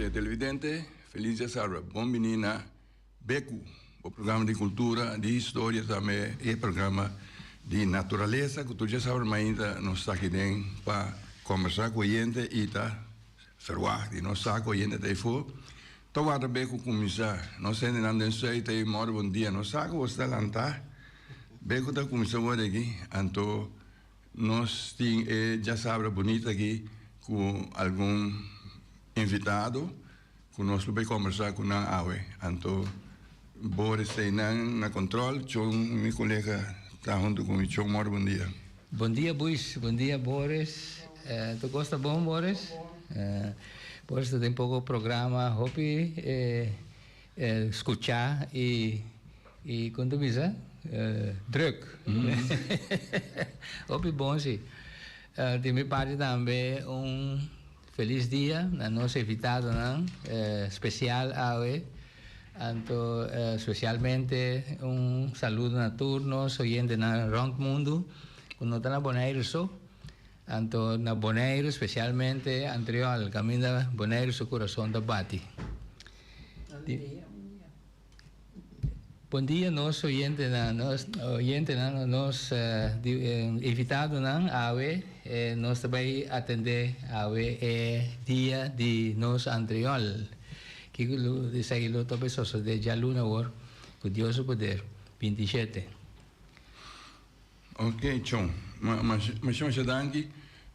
Oyente, televidente, felis djasabra. Bon bini na Beku, bo programa di kultura, di historia, tambe e programa di naturalesa ku tur djasabra mainta nos ta aki den pa kombersá ku oyente i ta ferwagt di nos sa ku oyente ta efo. Ta warda Beku kuminsá. Nos hendenan den sùit ta ei mòrdu bon dia. Nos sa ku bo sta lantá. Beku ta kuminsá wòrdu aki, anto Nos tin e djasabra bunita aki ku algun invitado ku nos lo bay kombersá ku nan awe. Anto Boris ta einan na kontrol, Chon mi kolega ta huntu ku mi. Chon mor bon dia. Bon dia Buis, bon dia Boris. Tur kos ta bon Boris? Boris ta den poko programa hopi Skuchá i i kon ta bisa druk. Hopi bon si. Di mi parti tambe un felis dia na nos invitadonan spesial awe. Anto spesialmente un saludo na tur nos oyentenan rònt mundu ku no ta na Boneiru so. Anto na Boneiru spesialmente Antriol kaminda Boneiru su kurason ta bati. Bon dia nos oyentenan, nos oyentenan, nos invitadonan awe nos ta bai atende awe e dia di nos Antriol. Kiko lo esaki lo ta bai sosode djaluna awor ku Dios su poder, 27. Ok Chon, masha masha danki.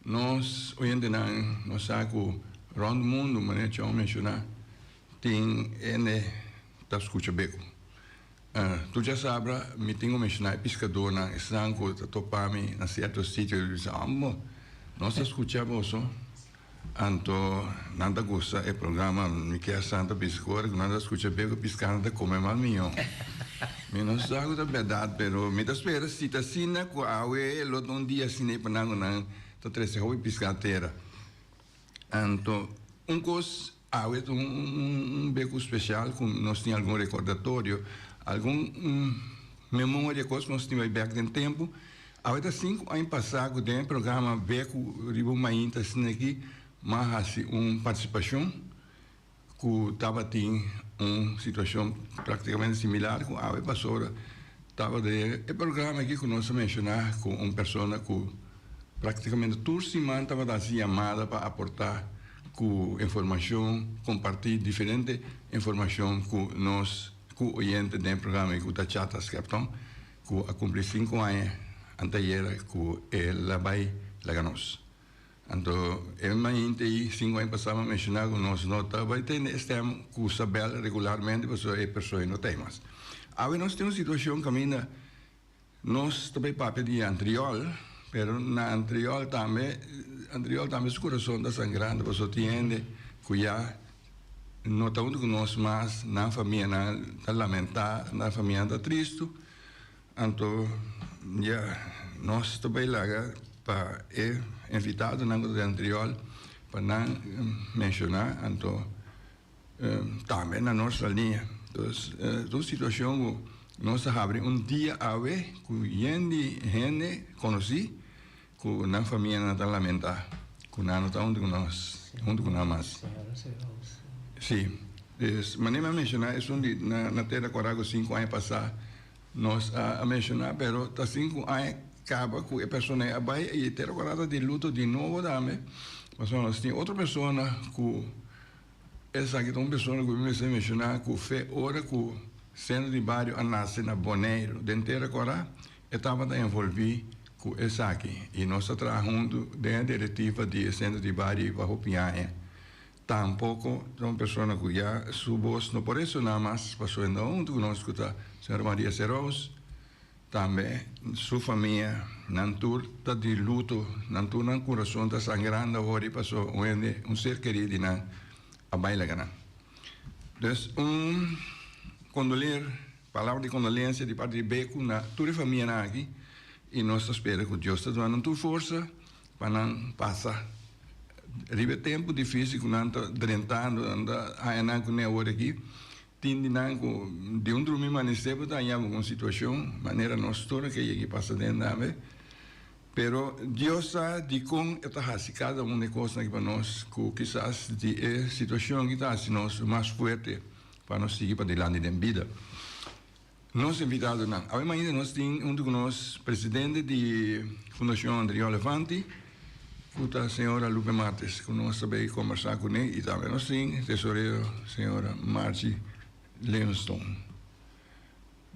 Nos oyentenan nos sa ku rònt mundu manera Chon a menshoná tin hende ta skucha beko. Tur djasabra mi tin ku menshoná e piskadónan, esnan ku ta topa mi na sierto sitio i bisa, Ambo, nos ta skucha boso. Anto nan ta gusta e programa Mi Kier Santa Bisa ku ora ku nan ta skucha beko piska nan ta kome mas mihó. Mi no sa ku ta bèrdat pero mi ta spera si ta asina ku awe lo ta un dia asina ei pa nan ku nan ta trese hopi piska tera. Anto un kos awe ta un beko spesial ku nos tin algun rekordatorio algun memoria kos ku nos tin bai bèk den tempu. Awe ta sinku aña pasá ku den e programa Beku riba un mainta asina aki m'a hasi un partisipashon ku tabatin un situashon praktikamente similar ku awe pasobra tabata e programa aki ku nos a menshoná ku un persona ku praktikamente tur siman tabata hasi yamada pa aportá ku informashon, kompartí diferente informashon ku nos ku oyente den e programa aki ku ta Chata Skepton. Ku a kumpli sinku aña antayera ku el a bai laga nos. Anto e mainta ei sinku aña pasá mi a menshoná ku nos no ta bai tende e stèm ku sa bèl regularmente pasobra e persona no ta ei mas. Awe nos tin un situashon kaminda nos ta bai papia di Antriol, pero na Antriol tambe, Antriol tambe su kurason ta sangrando pasobra tin hende ku ya No ta huntu ku nos mas, nan famianan ta lamentá, nan famianan ta tristu. Anto ya nos ta bai laga pa e invitadonan ku ta den Antriol pa nan menshoná, anto tambe na nos liña. Entonces ta un situashon ku nos ta habri un dia awe ku yen di hende konosí. Ku nan famianan ta lamentá ku nan no ta huntu ku nos, huntu ku nan mas. Sí, des manera mi a menshoná esun di na na Tera Kòrá ku sinku aña pasá nos a menshoná, pero ta sinku aña kaba ku e persona ei a bai i Tera Kòrá ta di luto di nobo tambe, pasobra nos tin otro persona ku Esaki ta un persona ku mi mester menshoná ku fe ora ku Sentro di Bario a nase na Boneiru den Tera Kòrá, e tabata envolví ku esaki i nos a traha huntu den e direktiva di e Sentro di Bario i pa hopi aña. Tampoko ta un persona ku ya su bos no por resoná mas pasobra e no huntu ku nos ku ta señora Maria Serous. Tambe su famia, nan tur ta di luto, nan tur nan kurason ta sangrando awor i paso un hende, un ser kerí di nan a bai laga nan. Dus un kondoleer, palabra di kondolensia di parti di Beku na tur e famianan aki i nos ta spera ku Dios ta duna nan tur forsa pa nan pasa riba e tempu difisil ku nan ta drentando, nan ta haña nan kuné awor aki. Tin di nan ku di un drumi manisé bo ta haña bo ku un situashon manera nos tur a ke yega i pasa den tambe. Pero Dios sa dikon e ta hasi kada un di e kosnan aki pa nos, ku kisas di e situashon aki ta hasi nos mas fuerte pa nos sigui padilanti den bida. Nos invitadonan, awe mainta nos tin huntu ku nos presidente di Fundashon Antriol Levanti, ku ta señora Lupe Martes, ku nos ta bay kombersá kuné, i tambe nos tin tesorero señora Margie Livingstone.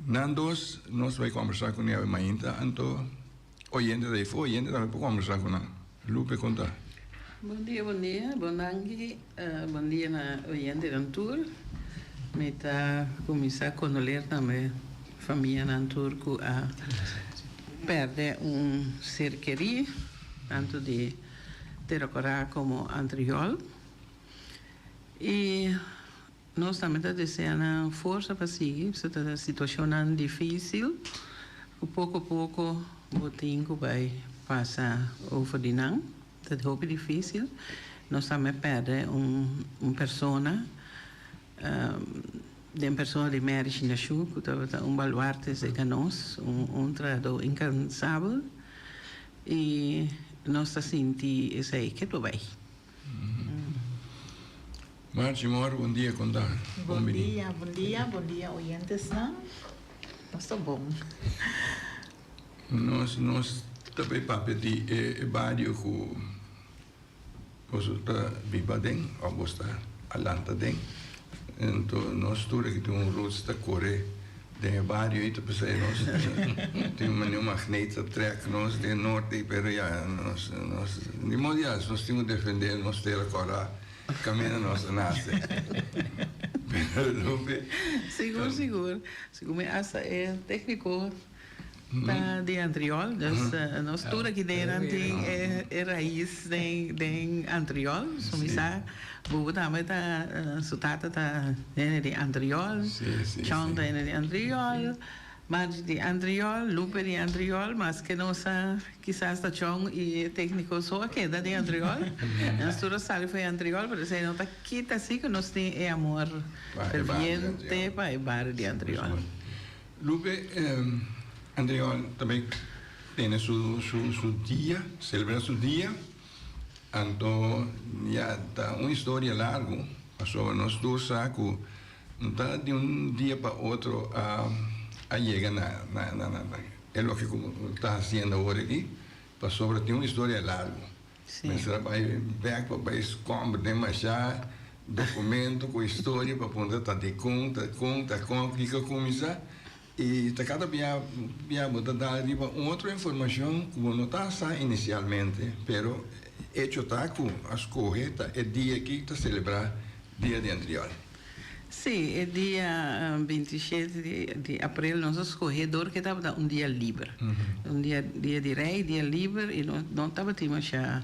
Nan dos nos bai kombersá kuné awe mainta, anto oyente ta efo, oyente tambe por kombersá ku nan. Lupe konta. Bon dia, bon dia, bon danki, bon dia na oyentenan tur. Mi ta kuminsá kondoler tambe famianan tur ku a pèrdè un ser kerí, tantu di Tera Kòrá komo Antriol. I Nos tambe ta desea nan forsa pa sigui, pasobra ta situacionnan dificil cu poco poco bo tin cu bay pasa over di nan. Ta hopi dificil. Nos tambe perde un un persona den persona di Mary Shinashu cu tabata un baluarte cerca nos, un un trahador incansabel y nos ta sinti esey ke por bay. Marchi Mor, bon dia kon ta? Bon dia, bon dia, bon dia oyentesnan. Nos ta bon. Nos nos ta bay papia di e bario ku boso ta biba aden òf boso ta a lanta aden. Anto nos tur aki tin un roots ta kore den e bario ei ta p'esei nos tin manera un magneet ta trek nos den norte pero ya nos nos ni modo ya nos tin ku defende nos tera kòrda kaminda nos a nase pero Lupe. Sigur sigur sigur mi hasta e tekniko Ta di Antriol, dus nos tur aki den tin e rais den Antriol. So mi sa Bubu tambe ta su tata ta hende di Antriol, Chon ta hende di Antriol, Margie di Antriol, Lupe di Antriol, maske nos sa kisas ta Chon i e tekniko so a keda di Antriol. Nos tur a sali for di Antriol, pero esei no ta kita si ku nos tin e amor ferviente pa e bario di Antriol. Lupe Andreol ta bay tene su su dia, celebra su dia, anto ya ta un historia largo, pasobra nos tur sa cu no ta di un dia pa otro a yega na na e loke cu ta haciendo awor aki, pasobra tin un historia largo. Mester a bai bek pa bai skomber den masha dokumento ku historia pa puntra ta dikon, ta kon, ta kon, kiko a kuminsá. I ta kada bia bia bo ta dal riba un otro informashon ku bo no ta sa inisialmente, pero echo ta ku a skohe ta e dia aki ta selebrá Dia di Antriol. Sí, e dia 27 di april nos a skohe dor ke tabata un dia liber. Un dia dia di rei, dia liber i no no tabatin masha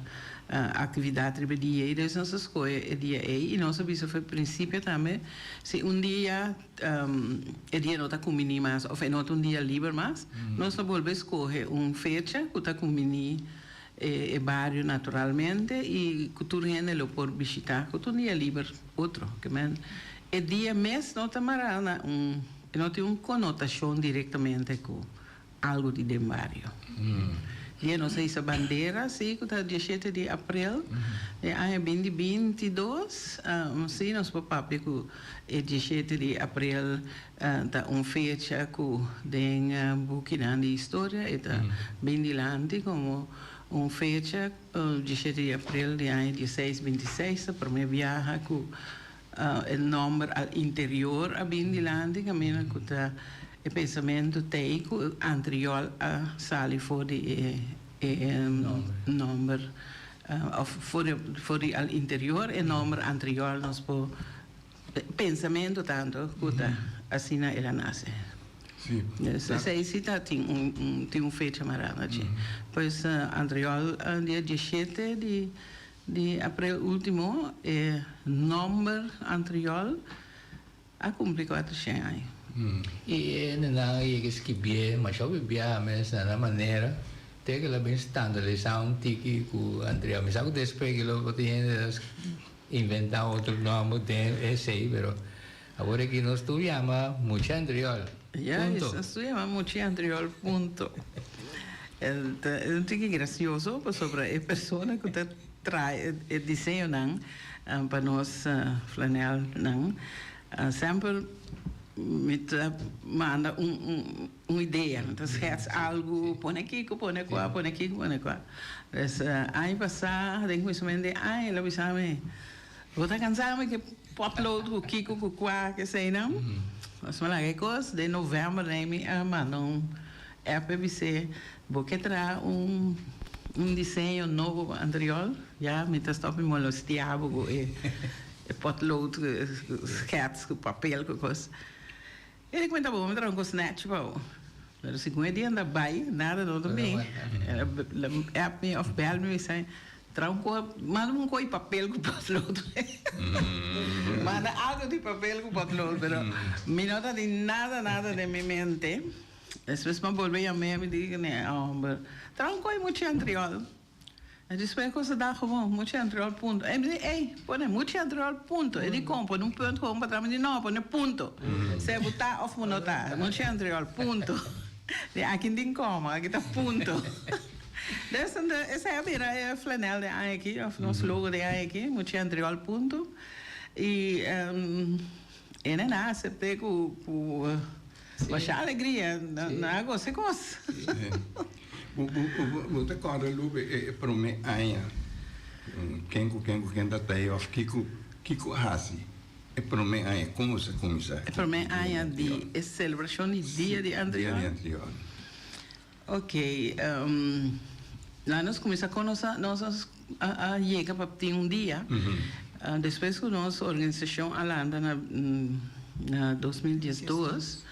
aktividat riba e dia ei. Dus nos a skohe e dia ei i nos a bisa for prinsipio tambe si un dia e dia no ta kumbiní mas òf e no ta un dia liber mas, nos ta bolbe skohe un fecha ku ta kumbiní e bario naturalmente y cu tur hende lo por bishita cu ta un dia liber otro ke men e dia mes no ta mara na un e no tin un connotacion directamente cu algo di den bario. Dia nos a hisa bandera si cu ta diashete di april e aña binti 22 si nos por papia cu e diashete di april Ta un fecha ku den bukinan di historia e ta bin dilanti komo un fecha, diesshete di april di aña dieseis binti seis ta promé biaha ku e nòmber al interior a bin dilanti kaminda ku ta e pensamentu t'ei ku Antriol a sali for di e nòmber òf for di al interior e nòmber Antriol nos por Pensamentu tantu ku ta asina el a nase. Sí. Esei sí ta tin un tin un fecha mará na dje. Pues Antriol dia dieshete di di aprel último e nòmber Antriol a kumpli kuatershen aña. I e hendenan a yega skibié masha hopi biaha mes na nan manera te ku el a bin standardisá un tiki ku Antriol. Mi sa ku despues ke lo tin hende ta Inventa otro nomber den esey pero awor aki nos tur yama Mucha Antriol. Ya, Punto. nos tur yama Mucha Antriol punto. Ta un tiki gracioso pasobra e persona cu ta traha e diseñonan pa nos flanelnan semper mi ta manda un un idea, mi ta schets algo, pone kico, pone cua, pone kico, pone cua. Pues aña pasa den cuminsamentu di aña el a bisa mi, Bo ta cansa mi ke potlood cu kico cu cua keseynan? Nos a laga e cos, den november ney mi a manda un app e bis'é, Bo ke traha un un diseño nobo pa Antriol? Ya mi ta stop mi molestia bo cu e potlood, cu schets, cu papel, cu cos. E di cuenta bo, mi traha un cos nechi pa bo. Pero segun e dia anda bay, nada no ta bin. El a app mi of bel mi, mi sa, traha un co, manda un co di papel cu potlood. Manda algo di papel cu potlood, pero mi no ta tin nada, nada den mi mente. Despues mi a bolbe yam'é, mi di, homber, traha un co di mucha antriol. E despues cos a da gewoon, mucha antriol punto. E mi di, ey, pone mucha antriol punto. E di con, pone un punt gewoon pa tras. Mi di, no, pone punto. Sea bo ta of bo no ta, mucha antriol punto. Di aki no tin coma, aki ta punto. Dus anto esey a bira e flanel den aña aki, of nos logo den aña aki, mucha antriol punto. Y e nan a acepte cu cu masha alegria, nan a gosa e cos. Bo ta kòrda Lupe e promé aña ken ku ken ku ken ta tei òf kiko kiko a hasi e promé aña kon bo sa kuminsá? E promé aña di e selebrashon di Dia di Antriol? Dia di Antriol. Ok la nos kuminsá kon nos a nos a yega pa tin un dia despues ku nos organisashon a lanta na na 2012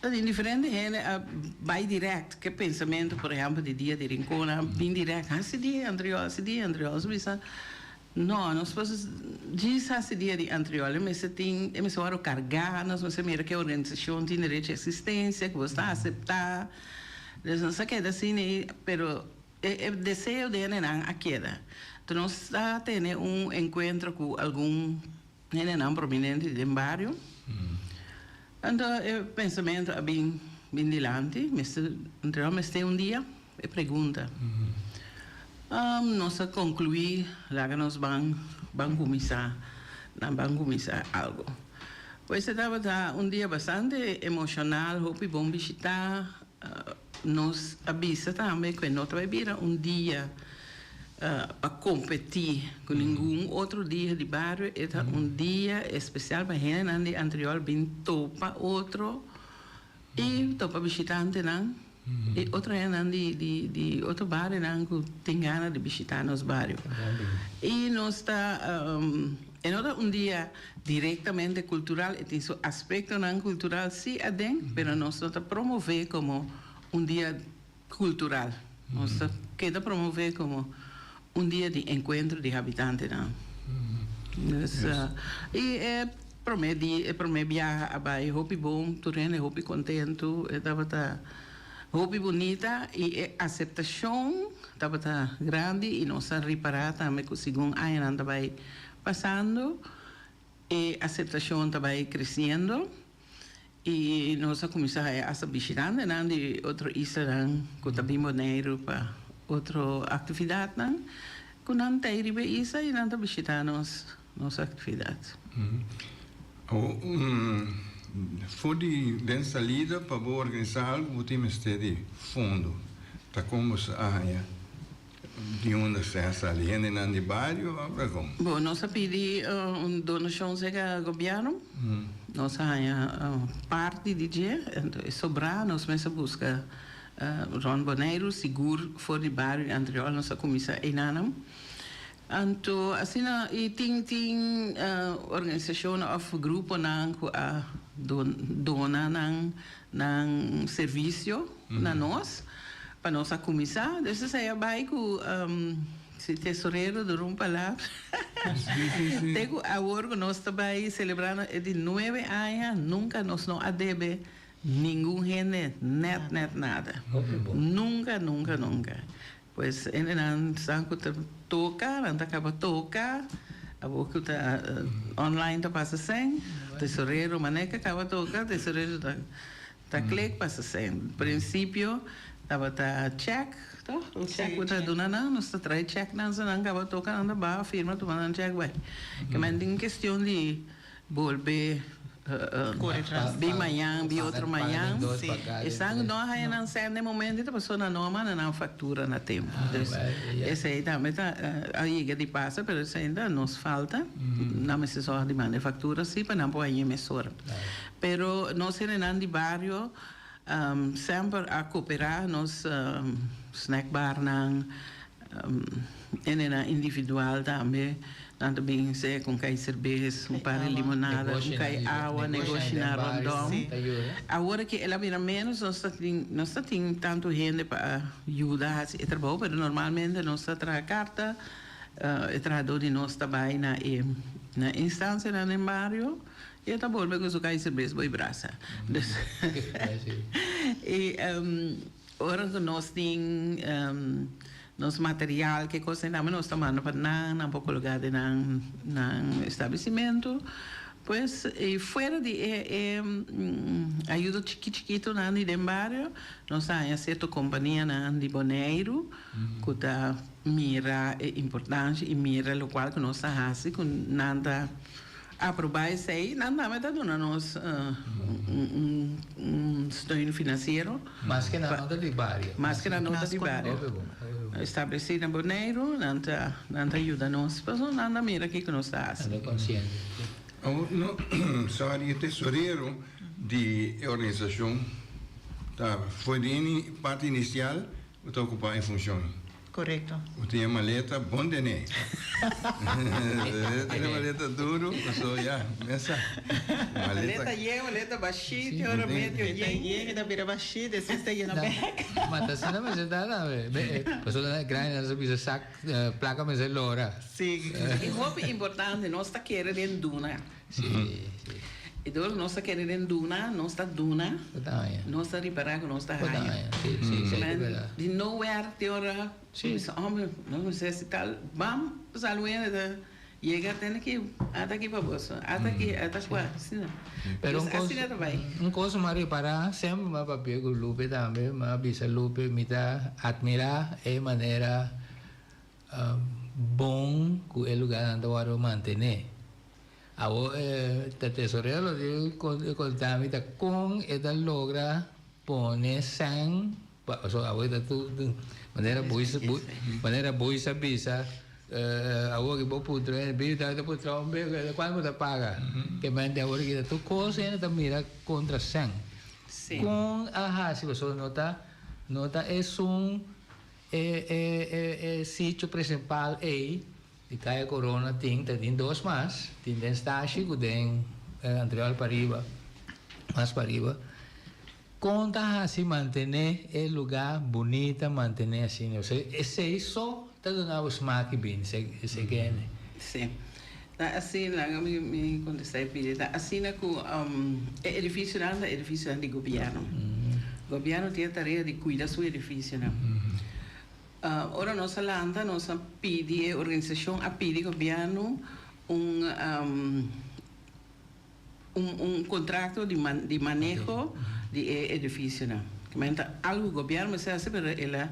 Ta tin diferente hende a bai direct ke pensamentu, por ehempel di dia di Rincon a bin direct, hasi dia di Antriol, hasi dia di Antriol. Nos bisa, no, nos por djis hasi dia di Antriol, e mester tin, e mester wòrdu kargá, nos mester mira ke organisashon tin derecho di eksistensia, ku bo sta aseptá. Dus nos a keda asina ei, pero e deseo di hendenan a keda. Enton nos a tene un enkuentro ku algun Hendenan prominente di den bario. Anto e pensamentu a bin bin dilanti, mester entre nos mester un dia e pregunta. Nos a conclui laga nos ban ban cuminsa nan ban cuminsa algo. Pues e tabata un dia bastante emocional, hopi bon bishita. Nos a bisa tambe cu e no ta bay bira un dia pa competi cu ningun otro dia di bario, e ta un dia especial pa hendenan di Antriol bin topa otro y topa bishitantenan y otro hendenan di otro barionan cu tin gana di bishita nos bario. Y nos ta. E no ta un dia directamente cultural, e tin su aspectonan cultural si aden, pero nos no ta promove como un dia cultural. Nos ta keda promove como un dia di encuentro di habitantenan. Dus, y e prome dia, e prome biaha a bay hopi bon, tur hende hopi contento, e tabata hopi bunita y e aceptacion Tabata grandi y nos a ripara tambe cu segun añanan ta bay pasando e aceptacion ta bay creciendo y nos a cuminsa haya hasta bishitantenan di otro islanan cu ta bin Boneiru pa otro actividadnan cu nan ta ey riba e isla y nan ta bishita nos nos actividad. Awor for di den salida pa bo organisa algo bo tin mester di fondo. Ta kon bo sa haña di unda se a sali? Hendenan di bario of ta kon? Bo, nos a pidi un donashon serka gobièrnu. Nos a haña parti di dje, anto e sobrá nos mes a buska rònt Boneiru, sigur for di bario di Antriol nos a kuminsá einanan. Anto asina i tin tin organisashonnan òf gruponan ku a dona nan nan servisio na nos pa nos a kuminsá. Dus esei a bai ku si tesorero dura un palabra te ku awor ku nos ta bai selebrá e di nuebe aña nunka nos no a debe ningun hende nèt nèt nada. Nunka nunka nunka. Pues hendenan sa ku ta toka, nan ta kaba toka, abo ku ta online ta pasa sèn, tesorero manera ke kaba toka, tesorero ta ta klik pasa sèn. Prinsipio Tabata check, toch? Un check ku ta duna nan, nos ta trae check nan si nan kaba toka nan ta baha firma tuma nan check bai. Ke men tin kestion di bolbe bin mañan, bin otro mañan. Esnan no a haña nan sèn den momento ta pasobra nan no a manda nan faktura na tempu. Dus esei tambe ta a yega di pasa pero esei ta nos falta. Nan mester sòrg di manda e faktura si pa nan por haña mesora. Pero nos hendenan di bario Semper a cooperá nos snackbarnan, hendenan individual tambe, nan ta bin sea cu un cay cerbes, un par di limonada, un cay awa, negoshinan rondom. Awor aki el a bira menos, nos ta tin, nos ta tin tanto hende pa yuda haci e trabou, pero normalmente nos ta traha carta, e trahador di nos ta bay na e instancianan den bario. E ta bolbe ku su kai serbes bo i brasa. Dus i ora ku nos tin nos material ke kos esei nos ta manda pa nan, nan por koloká den nan nan establesimentu. Pues i fuera di e e ayudo chiki chikitonan di den bario nos ta haña sierto kompanianan di Boneiru ku ta mira e importansha i mira lokual ku nos ta hasi ku nan ta Aprobá esei, nan tambe ta duna nos un steun finansiero. Maske nan no ta di bario. Maske nan no ta di bario. Establesí na Boneiru, nan ta nan ta yuda nos pasobra nan ta mira kiko nos ta hasi. Nan ta konsiente, si. Awor no, sorry, e tesorero di e organisashon ta for di e parti inisial ku ta okupá e funshon. Korekto. Bo tin e maleta bon tene. Tin e maleta duru, paso ya, mesa. Maleta yen, maleta bashí, te ora medio yen. Maleta yen, e ta bira bashí, despues ta yena bek. Ma ta asina mester ta tambe. Pasobra nan e grandinan sa bisa sak plaka mester lora. Sí. E hopi importante, nos ta kere den duna. Sí, sí. E dor nos ta kere den duna, nos ta duna, nos ta ripará ku nos ta haña. Sí, sí, esei ta berdad. Di nowhere te ora Sí. Bisa, hombre, no mester hasi tal, bam, sal un hende ta yega tene ki, ata aki pa boso, ata aki, ata kua, asina. Pero un Dus kos, asina ta bai. un kos mi a ripará, semper mi a papia ku Lupe tambe, mi a bisa Lupe mi ta atmirá e manera bon ku e lugarnan ta wòrdu mantené. Awor e ta tesorero lo tin ku konta mi ta kon e ta logra pone sèn pasobra awor e ta tur manera boei manera boei sa bisa awor ki bo puntra hende bini ta puntra un bes kuantu bo ta paga ke mente awor ki ta tur kos hende ta mira kontra sèn kon a hasi pasobra no ta no ta esun e e e sitio principal ei. Di Kaya Corona tin ta tin dos mas, tin den Stashi ku den Antriol pariba, mas pariba. Kon ta hasi mantené e lugá bunita, mantené asina? Osea, esei so ta duna bo smak i bini seki hende. Sí. Ta asina, laga mi mi kontestá e pidi. Ta asina ku e edifisionan ta edifisionan di gobièrnu. Gobièrnu tin e tarea di kuida su edifisionan. Ora nos a lanta nos a pidi e organisashon a pidi gobièrnu un un kontrakto di di maneho di e edifisionan. Kimente ta algu gobièrnu mester hasi pero el a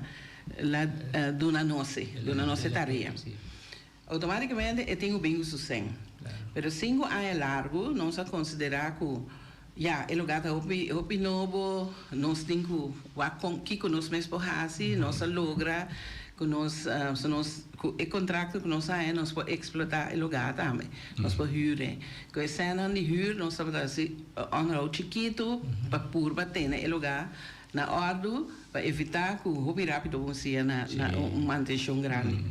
el a duna nos e duna nos e tarea. Automáticamente e tin ku bin ku su sèn. Pero sinku aña largu nos a konsiderá ku ya e lugá ta hopi hopi nobo, nos tin ku wak kon kiko nos mes por hasi, nos a logra ku nos so nos ku e kontrakto ku nos haña nos por eksplotá e lugá tambe, nos por hür e. Ku e sènnan di hür nos tabata hasi ònderhoud chikitu pa purba tene e lugá na òrdu pa evitá ku hopi rápido bo siña na na un mantenshon grandi.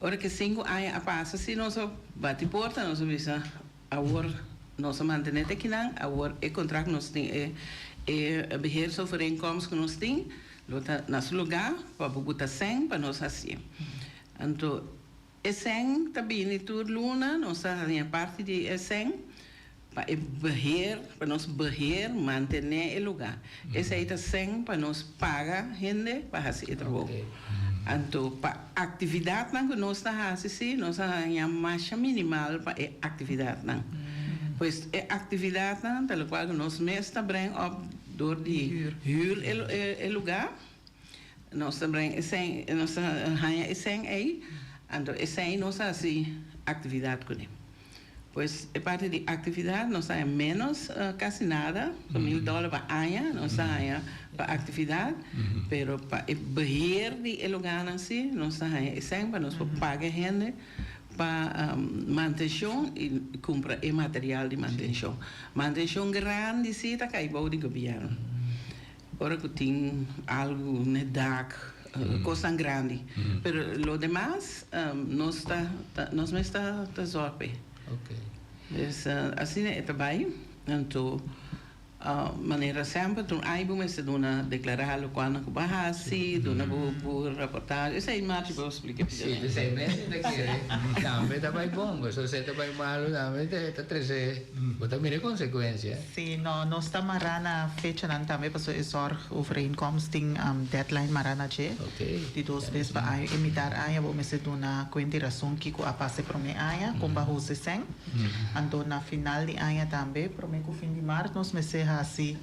Ora ke sinku aña a pasa si nos a bati porta nos a bisa awor nos a mantene te kinan awor e contract nos tin e e beheersovereenkomst ku nos tin lo ta na su luga pa bo buta sèn pa nos hasié. Anto e sèn ta bini tur luna nos ta haña parti di e sèn pa e beheer pa nos beheer mantene e luga. Esei ta sèn pa nos paga hende pa hasi e trabou. Anto pa aktividatnan ku nos ta hasi si nos a haña masha minimal pa e aktividatnan. Pues e aktividatnan ta lokual ku nos mes ta bring op dor di hür e lugá. Nos ta bring e sèn, nos ta haña e sèn ei, anto e sèn nos ta hasi aktividat kuné. Pues e parti di aktividat nos ta haña ménos, kasi nada, mil dòler pa aña nos ta haña pa aktividat, pero pa e beheer di e lugánan si nos ta haña e sèn pa nos por paga e hende pa mantenshon i kumpra e material di mantenshon. Mantenshon grandi si ta kai bou di gobièrnu. Ora ku tin algu n'e dak, kosnan grandi. Pero lo demas nos ta nos mes ta zorg p'e. Dus asina e ta bai. Anto manera semper tur aña bo mester duna deklará lokual nan ku bo a hasi, duna bo bo raportahe. Esei Margie por splika p'e. Sí, esei mes mi ta kere. Tambe ta bai bon, pasobra si e ta bai malu tambe ta trese, bo ta mira e konsekuensia. Sí, no, nos ta mará na fechanan tambe pasobra e zorgovereenkomst tin deadline mará na dje. Di dos bes pa aña i mitar aña bo mester duna kuenta i rason kiko a pasa e promé aña, kon bo a husa e sèn. Anto na final di aña tambe, promé ku fin di mart nos mester hasi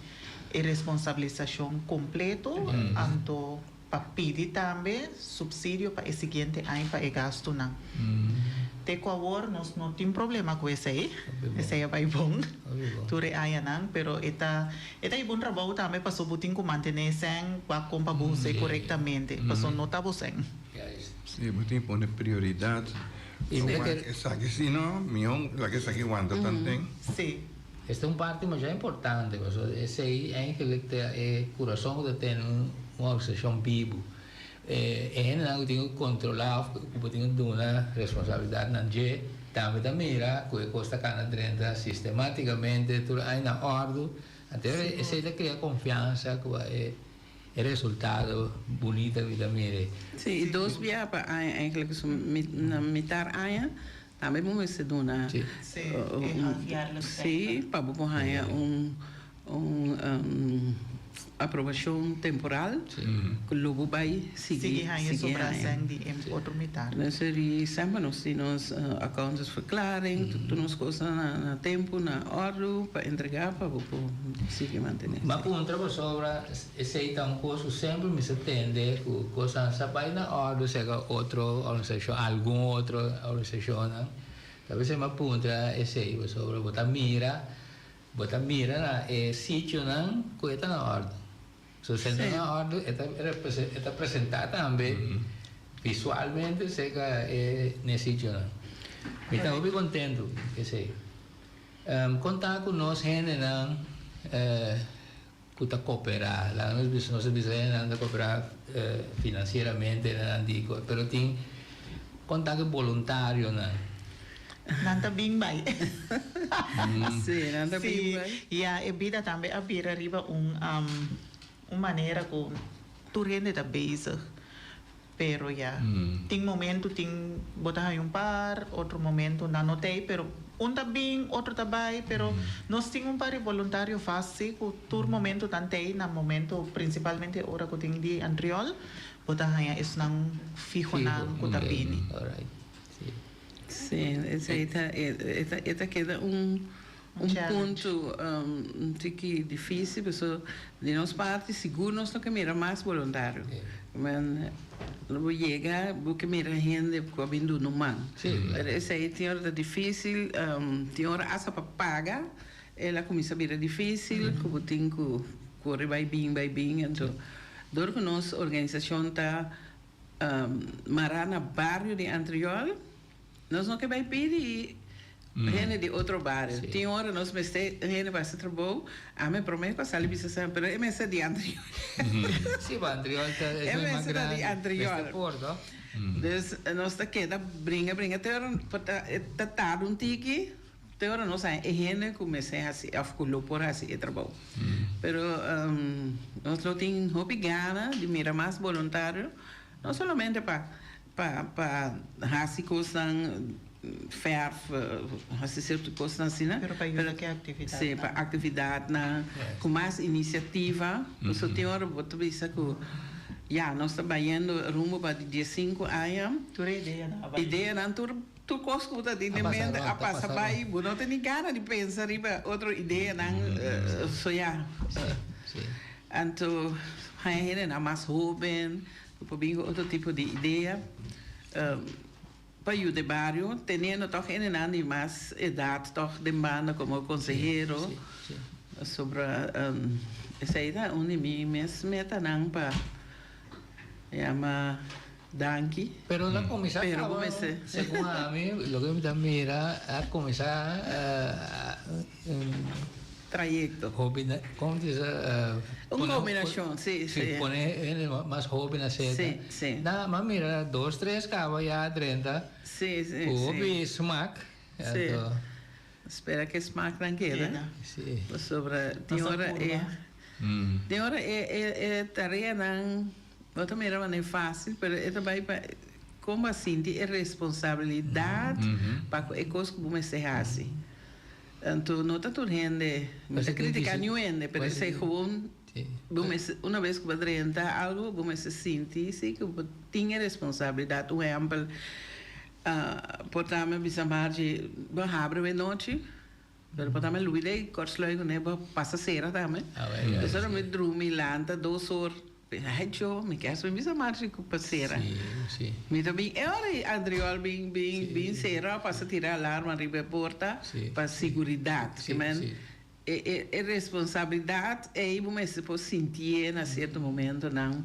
e responsabilisashon kompleto, anto pa pidi tambe supsidio pa e siguiente aña pa e gastunan. Te ku awor nos no tin problema ku esei, esei a bai bon tur e añanan, pero e ta e ta hiba un trabou tambe paso bo tin ku mantené e sèn wak kon pa bo us'é korektamente, paso no ta bo sèn. Sí, bo tin pone prioridat. Wak esaki si no, mihó laga esaki wanta tanten. Sí. Esta un parti masha importante pasobra esei eigenlijk ta e kurason ku ta tene un organisashon bibu. E hendenan ku tin ku kontrolá òf ku bo tin ku duna responsabilidatnan dje tambe ta mira ku e kos ta kana drenta sistematikamente tur aña na òrdu. Anto esei ta krea konfiansa ku e resultado bunita ku ta mira. Sí, i dos biaha pa aña eigenlijk na mitar aña Tambe bo mester duna sí pa bo por haña un un aprobashon temporal ku lo bo bai sigui Sigui haña sobra sèn di e otro mitar. Nos di semper nos tin nos accountantsverklaring, tur nos kosnan na tempu, na òrdu pa entregá pa bo por sigui mantené. Mi a puntra pasobra esei ta un kos ku semper mi sa tende ku kosnan sa bai na òrdu serka otro organisashon, algun otro organisashonnan. Ta p'esei mi a puntra esei pasobra bo ta mira, bo ta mira na e sitionan ku e ta na òrdu. So si e ta na òrdu e ta e ta presentá tambe visualmente serka e n'e sitionan. Mi ta hopi kontentu esei. Konta ku nos hendenan Ku ta koperá. Laga nos bisa, nos a bisa hendenan ta koperá finansieramente, nan di ku, pero tin konta ku boluntarionan. Nan ta bin bai. Sí, nan ta bin bai. Sí, ya e bida tambe a bira riba un un manera ku tur hende ta bezig. Pero ya, tin momento tin bo ta haña un par, otro momento nan no t'ei, pero un ta bin, otro ta bai, pero nos tin un par di boluntario vast si ku tur momento nan t'ei, na momento principalmente ora ku tin di Antriol, bo ta haña esnan fihonan ku ta bini. Sí, esei ta e ta keda un Un punto un tiki dificil pasobra di nos parti sigur nos no ke mira mas boluntario. Men lo bo yega bo ke mira hende ku a bin duna un man. Pero esei tin ora ta dificil, tin ora asta pa paga el a kuminsa bira dificil ku bo tin ku kore bai bin bai bin. Anto dor ku nos organisashon ta mara na bario di Antriol nos no ke bai pidi Hende di otro bario. Tin ora nos mester hende pa haci trabou, ami prome pa sali bisa esaki, pero e mester di Antriol. Si, pa Antriol ta e mas mester ta di grandi. Antriol. Mester por, to? Dus nos ta keda bringa bringa te ora por ta e ta tarda un tiki, te ora nos haña e hende cu mester haci of cu lo por haci e trabou. Pero nos lo tin hopi gana di mira mas boluntario, no solamente pa Pa pa hasi kosnan fèrf, hasi sierto kosnan asina. Pero pa yuda ku e aktividatnan. Sí, pa aktividatnan, ku mas inisiativa. Pasobra tin ora bo ta bisa ku ya, nos ta bayendo rumbo pa di diesinku aña. Tur e ideanan a bai. Ideanan, tur tur kos ku bo ta tin den mente a pasa bai. Bo no tin ni gana di pensa riba otro ideanan. So ya. Anto. Haña hendenan mas hóben ku por bin ku otro tipo di idea pa yuda e bario, teniendo tòg hendenan di mas edat tòg den banda komo konsehero. Pasobra esei ta un di mi mes metanan pa yama danki. Pero na kuminsá kaba, segun ami, loke mi ta mira a kuminsá. Trayecto. Hopi, como te dice? Un combinacion, si, si. Si, pone hende mas hoben a seta. Si, si. Na, m'a mira dos, tres caba ya drenta. Si, si, si. Cu hopi smaak. Si. Spera cu e smaaknan keda. Si. Pasobra tin ora e, tin ora e, e, e tareanan bo ta mira manera facil, pero e ta bay pa con bo a sinti e responsabilidad pa cu e cos cu bo mester haci. Anto no ta tur hende, mi ta critica niun hende, pero esey gewoon bo mester, una bes cu bo drenta algo bo mester sinti si cu bo tin e responsabilidad. Un ehempel, por ta mi a bisa Margie, bo habri awe nochi, pero por ta mi a lubida e kortsluit cune, bo pasa cera tambe. Nosotros mi drumi lanta dos or. Ai jo, mi kier mi bisa Margie cu pa cera. Mi ta bin e ora y Andriol bin bin bin cera pasa tira alarma riba e porta pa siguridad. Ki men e e e responsabilidad ey bo mester por sintié na cierto momentonan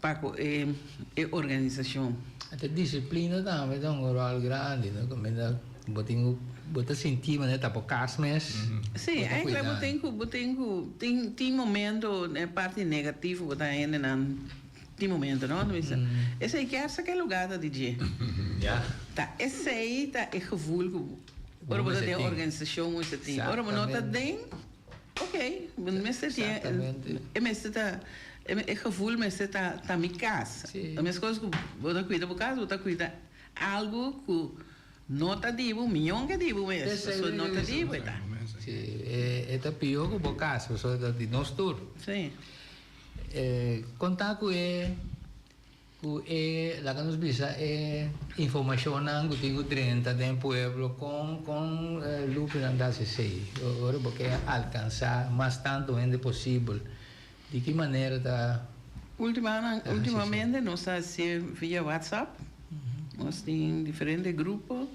pa cu e e organisacion. Ata disciplina tambe ta un rol grandi no, caminda bo tin cu bo ta sinti manera ta bo cas mes. Sí, eigenlijk bo tin cu bo tin cu tin tin momento e parti negativo bo ta hendenan tin momento no ta bisa esey kier sa ke lugar ta di dje. Ta esey ta e gevoel cu ora bo ta den organisacion bo mester tin. Ora bo no ta den ok bo mester tin e mester ta e gevoel mester ta ta mi cas. Meskos cu bo ta cuida bo cas bo ta cuida algo cu No ta di bo, mion ke di bo mes, pasobra no ta di bo e ta. Si, e ta pió ku bo kas, pasobra ta di nos tur. Si. Kon ta ku e, ku e, laga nos bisa e informashonnan ku tin ku drenta den pueblo, kon, kon Lupinan ta hasi esei? Ora bo ke alkansá mas tantu hende posibel, di ki manera ta. Ultimanan, ultimamente nos ta hacié via WhatsApp. Nos tin diferente grupo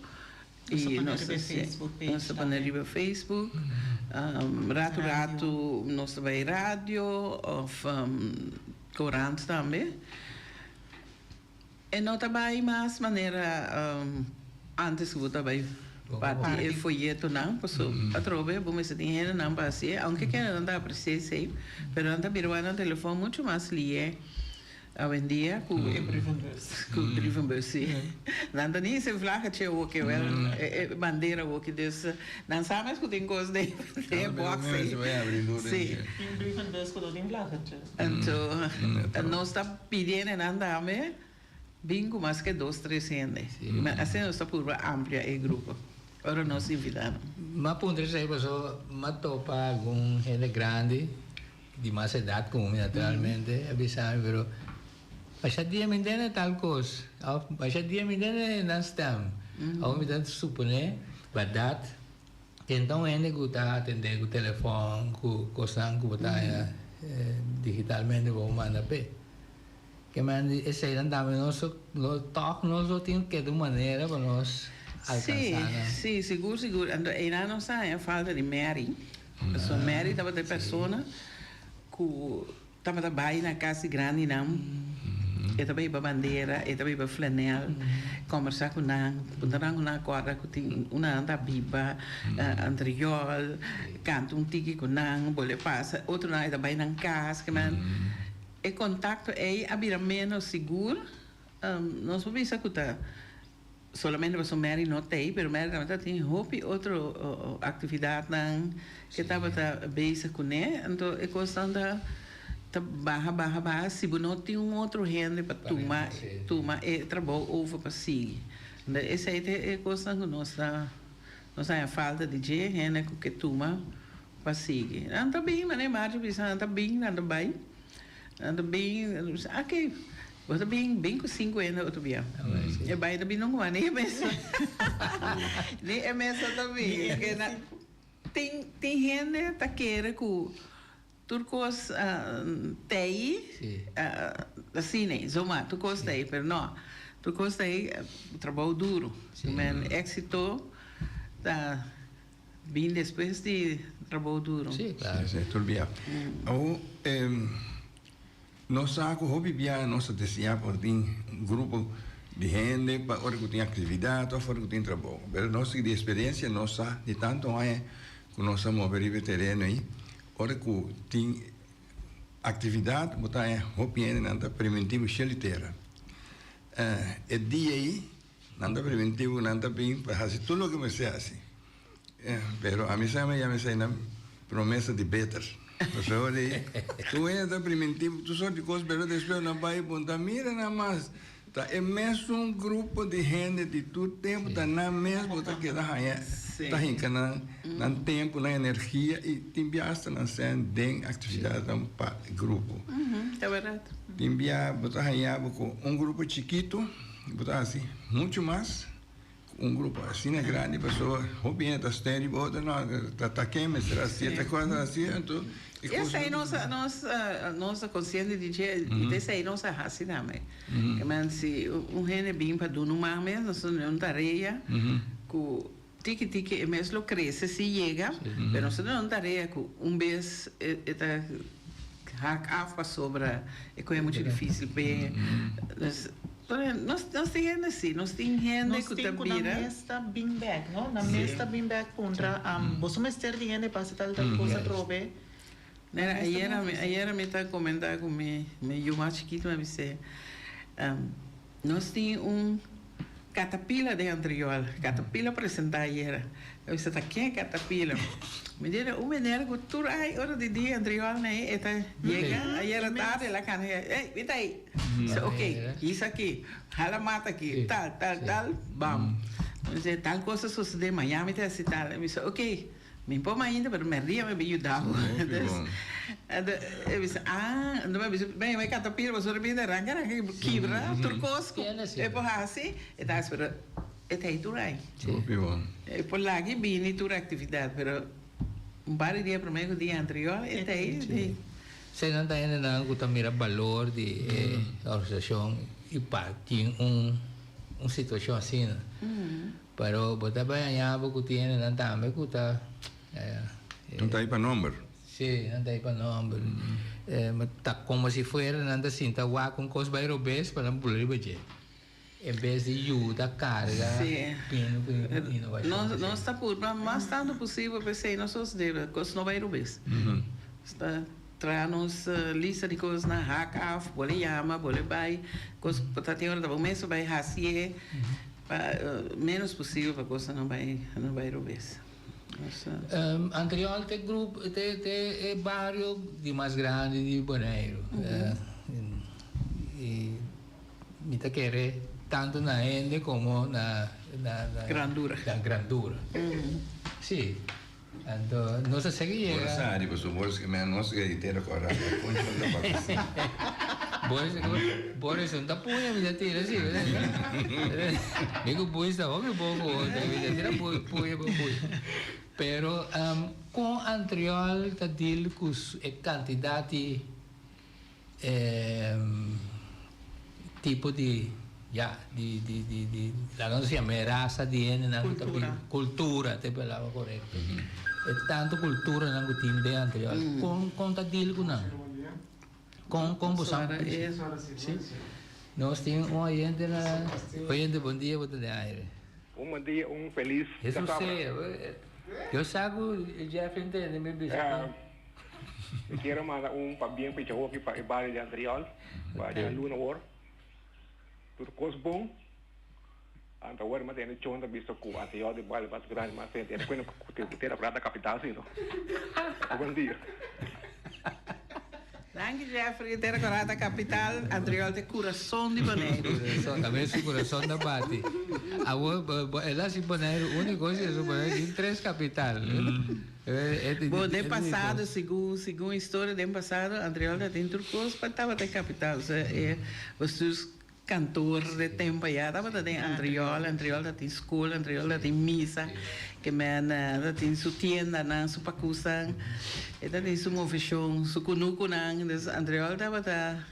y nos ta hacié, nos ta pone riba Facebook. Rato rato nos ta bay radio of corant tambe. E no ta bai mas manera antes ku bo ta bai parti e foyetonan, paso atrobe bo mester tin hendenan pa hasié, aunke kendenan ta apresiá esei, pero nan ta bira wak nan telefòn muchu mas lié awendia ku e brievenbus. Ku brievenbus, si. Nan ta ni hisa e vlaggetje awoki, wèl, e bandera awoki, dus nan sa mes ku tin kos den e bòks ei. Si. Tin brievenbus ku no tin vlaggetje. Anto nos ta pidi hendenan tambe bin ku mas ke dos tres hende. Asina nos ta purba amplia e grupo ora nos invita nan. M'a puntra esei pasobra m'a topa algun hende grandi di mas edat ku mi naturalmente a bisa mi pero masha dia mi ntende tal kos of masha dia mi ntende nan stem. Awor mi ta supone bèrdat. Tin ta un hende ku ta atendé ku telefòn, ku kosnan ku bo ta haña digitalmente bo manda p'e. Ke men di eseinan tambe nos lo tòg nos lo tin ke di un manera pa nos alkansá nan. Sí, sí, sigur, sigur. Anto einan nos ta haña falta di Mary. Pasobra Mary tabata e persona ku Tabata bai na kas di grandinan, e ta bai hiba bandera, e ta bai hiba flanel, kombersá ku nan, puntra nan ku nan a kòrda ku tin un nan ta biba anterior, kanta un tiki ku nan, bole pasa, otronan e ta bai nan kas, kimen e kontakto ei a bira ménos sigur, nos por bisa ku ta. Solamente pasobra Mary no t'ei, pero Mary tabata tin hopi otro actividadnan ke tabata bezig kuné. Anto e kosnan ta ta baha baha baha si bo no tin un otro hende pa tuma tuma e trabou over pa sigui. Anto esei ta e kosnan ku nos ta nos haña falta di dje, hende ku ke tuma pa sigui. Nan ta bin, manera Margie bisa, nan ta bin, nan ta bai. Nan ta bin, nan ta bisa, ake, bo ta bin, bin ku sinku hende otro bia. E bai ta bin nunka mas, ni e mesa, ni e mesa ta bin. Tin, tin hende ta kere ku. Tur kos t'ei, asina ei, zomaar, tur kos t'ei, pero no, tur kos t'ei trabou duru. Men éxito ta bin despues di trabou duru. Sí, claro. Sí, sí, tur bia. Awor, nos sa ku hopi bia nos ta deseá por tin un grupo di hende pa ora ku tin aktividat òf ora ku tin trabou. Pero nos di eksperensia nos sa di tantu aña ku nos a move riba e tereno ei, Ora ku tin aktividat bo ta haña hopi hende nan ta primintí bo shel di tera. E dia ei nan ta primintí bo nan ta bin pa hasi tur loke mester hasi. Pero ami sa mi yama esei nan promesa di beter. Pasobra ora ei tur hende ta primintí bo tur sort di kos pero despues nan bai puntra mira nan mas Ta e mesun grupo di hende di tur tempu ta nan mes bo ta keda haña ta hinka nan nan tempu, nan energia i tin bia asta nan sèn den aktividatnan pa grupo. Ta bèrdat. Tin bia bo ta haña bo ku un grupo chikitu bo ta hasi muchu mas ku un grupo asina grandi pasobra hopi hende ta stèn riba otro no ta ta ken mester hasi e ta kos ta hasi anto e kos Esei nos a nos nos ta konsiente di dje i ta esei nos a hasi tambe. Ke men si un hende bin pa duna un man mes nos ta duna un tarea ku tiki tiki e mes lo krese si yega pero nos ta duna un tarea ku un bes e ta hak af pasobra e koe muchu difisil p'e. Nos nos tin hende si, nos tin hende ku ta bira. Nos tin ku nan mes ta bin bek, no? Nan mes ta bin bek puntra, boso mester di hende pa hasi tal tal kos atrobe. Mira, ayera mi, ayera mi ta komentá ku mi mi yu mas chikitu, mi a bis'é, nos tin un katapila den Antriol, katapila presentá ayera. Mi a bisa, ta ken katapila? Mi di, un meneer ku tur ai ora di dia Antriol na ei, e ta yega ayera tardi, el a kanta, ey, mi ta ei. Dice, ok, hisa aki, hala mata aki, tal, tal, tal, bam. Mi dice, tal cosa a sucede, mañana mi ta haci tal. Mi dice, ok, mi por mainta, pero merdia mi bin yuda bo. Entonces, e bisa, ah, entonces mi bisa, ben, mi catapila, pasobra mi ta ranca, ranca, kibra tur cos cu e por haci, e ta haci, pero e ta ei tur ai. E por laga y bini tur actividad, pero un par di dia prome cu dia anterior, e ta ei. Esei nan ta hendenan ku ta mira balor di e organisashon i pa tin un un situashon asina. Pero bo ta bai haña bo ku tin hendenan tambe ku ta. Nan ta ei pa nomber. Si, nan ta ei pa nomber. Ta komo si fuera nan ta sinta wak un kos bai robes pa nan bula riba dje. En bes di yuda karga pinu ku inovashon. Nos nos ta purba mas tantu posibel p'esei nos os debe kos no bai rubes. Nos ta traha nos lista di kosnan hak af, bo le yama, bo le bai, kos ku ta tin ora ta bo mes ta bai hasié pa menos posibel pa kosnan no bai no bai rubes. Nos. Antriol t'e grup t'e t'e e bario di mas grandi di Boneiru. I. Mi ta kere tanto na hende como na na na Grandura. Na grandura. Si. Anto nos a sigui yega. Bo sa riba su Boris ke men nos ke tera ku a rasa puncho ta papia. Boris Boris un ta puña mi ta tira si. Mi ku Boris ta hopi bon ku otro mi ta tira puña pa puña. Pero kon Antriol ta deal ku e kantidat di E tipo di ya di di di di laga nos yama e rasa di hendenan ku ta bin kultura ta e palabra korekto e tantu kulturanan ku tin den anterior kon kon ta deal ku nan kon kon bo sa si nos tin un oyente na oyente bon dia bo ta den aire. Un bon dia un felis djasabra. Yo sa ku Jeffrey ntende mi bisa. Mi kier a manda un pabien pa Ichahoki pa e bario di Antriol pa djaluna awor. Tur kos bon. Anto awor mi a tende chon ta bisa ku Antriol ta e bario mas grandi mas tene tene kuenta ku tera prata kapital si no. Bon dia. Danki Jeffrey, Tera Corada capital, Antriol ta e curason di Boneiru. Curason, tambe su curason ta bati. Awor, el a hasi Boneiru unico, si eso Boneiru tin tres capital. Bo, den pasado, segun, segun historia den pasado, Antriol ta tin tur cos pa tabata e capital. Osea, e bestuurs. Kantoor de tempo ya tabata den Antriol, Antriol ta tin school, Antriol ta tin misa, ke men ta tin su tiendanan, su pakusnan, e ta tin su moveshon, su kunukunan, dus Antriol tabata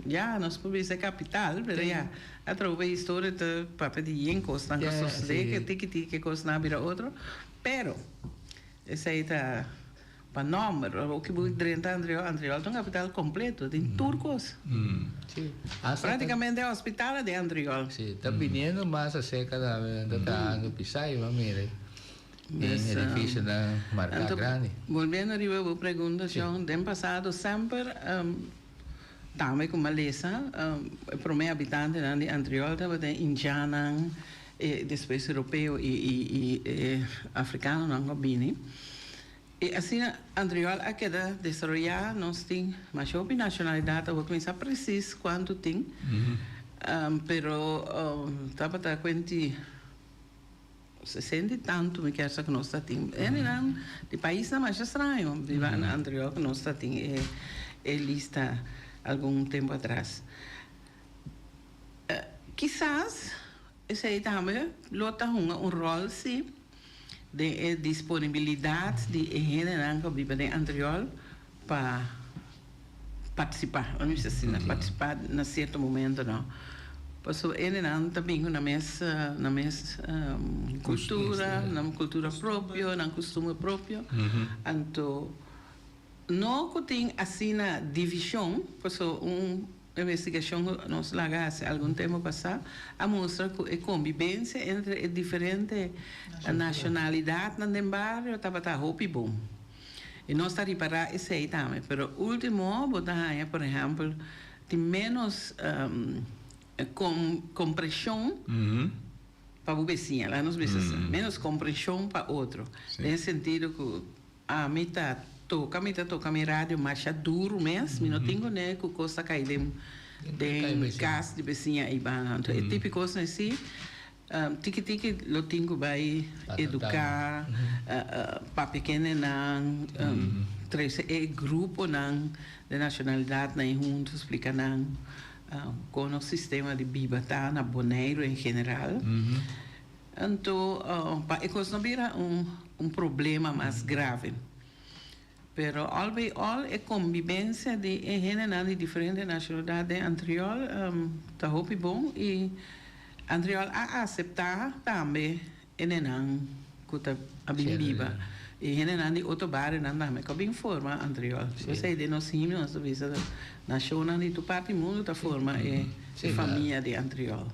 ya nos por bisa e kapital, pero ya atrobe historia ta papia di yen kosnan ku a sosode, ke tiki tiki e kosnan a bira otro, pero esei ta. Pa nomber, ora ki bo drenta Antriol, Antriol ta un kapital kompleto, tin tur kos. Sí. Práktikamente e hospital a den Antriol. Sí, ta biniendo mas aserka tambe, nan ta trahando pisá i bo a mira den edifisionan marká grandi. Bolbiendo riba bo pregunta, Shon, den pasado semper tambe ku malesa e promé habitantenan di Antriol tabata indjannan, despues europeo i e afrikanonan ku a bini. I asina Antriol a keda desaroyá. Nos tin masha hopi nashonalidat awor, mi sa presis kuantu tin, pero tabata kuenti sesenta i tantu mi kier sa ku nos ta tin. Hendenan di paisnan masha straño biba na Antriol ku nos ta tin e lista algun tempu atras. Kisas esei tambe lo ta hunga un ròl si. Den e disponibilidat di e hendenan ku biba den Antriol pa partisipá, laat mi bisa asina, partisipá na sierto momentonan. Pasobra e hendenan ta bin ku nan mes nan mes kultura, nan kultura propio, nan kustumber propio. Anto no ku tin asina divishon, pasobra un Investigashon ku nos laga hasi algun tempu pasá a mustra ku e kombibensia entre e diferente nashonalidatnan den bario tabata hopi bon. I nos ta ripará esei tambe. Pero último bo ta haña por ehèmpel tin ménos kompreshon pa bo besiña, laga nos bisa asina, ménos kompreshon pa otro. Den sentido ku. Ami ta toka, mi ta toka mi radio masha duru mes, mi no tin kuné ku kos ta kai den den kas di besiña ei banda. Anto e tipo kosnan así tiki tiki lo tin ku bai eduká, papia kendenan, trese e gruponan di nashonalidatnan ei huntu, splika nan kon nos sistema di biba ta na Boneiru en general. Anto pa e kos no bira un problema mas grave. Pero al bij al e kombibensia di e hendenan di diferente nashonalidat den Antriol ta hopi bon i Antriol a aseptá tambe e nenan ku ta a bin biba i hendenan di otro barionan tambe ku a bin forma Antriol. Esei den nos himno nos ta bisa nashonnan di tur parti mundu ta forma e famia di Antriol.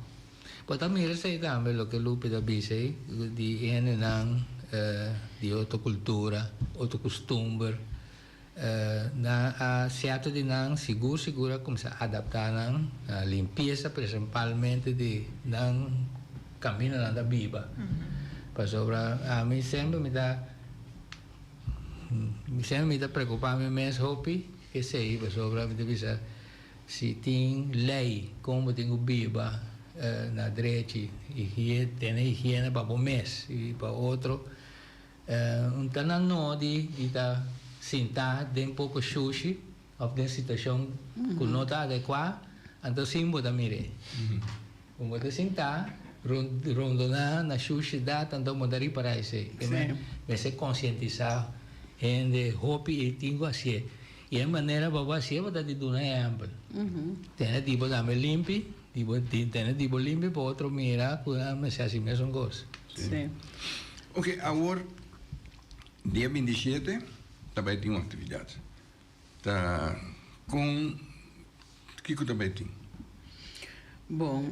Bo ta mira esei tambe loke Lupe ta bisa ei, di hendenan di otro kultura, otro kustumber, nan a sierto di nan sigur sigur a kuminsá adaptá nan na limpiesa prinsipalmente di nan kaminda nan ta biba. Pasobra ami semper mi ta semper mi ta preokupá mi mes hopi esei pasobra mi ta bisa. Si tin lei kon bo tin ku biba na drechi, tene higiene pa bo mes i pa otro, un ta na nodi di ta sintá den poko shushi òf den situashon ku no ta adekuá, anto sin bo ta mir'é. Ku bo ta sintá rondoná na shushidat anto bo ta ripará esei. Mester konsientisá hende hopi i tin ku hasié. I e manera pa bo hasié bo ta di duna ehèmpel. Tene di bo tambe limpi, di bo tene di bo limpi pa otro mira ku nan mester hasi mesun kos. Sí. Oke, awor dia 27 ta bai tin un aktividat. Ta kon kiko ta bai tin? Bon,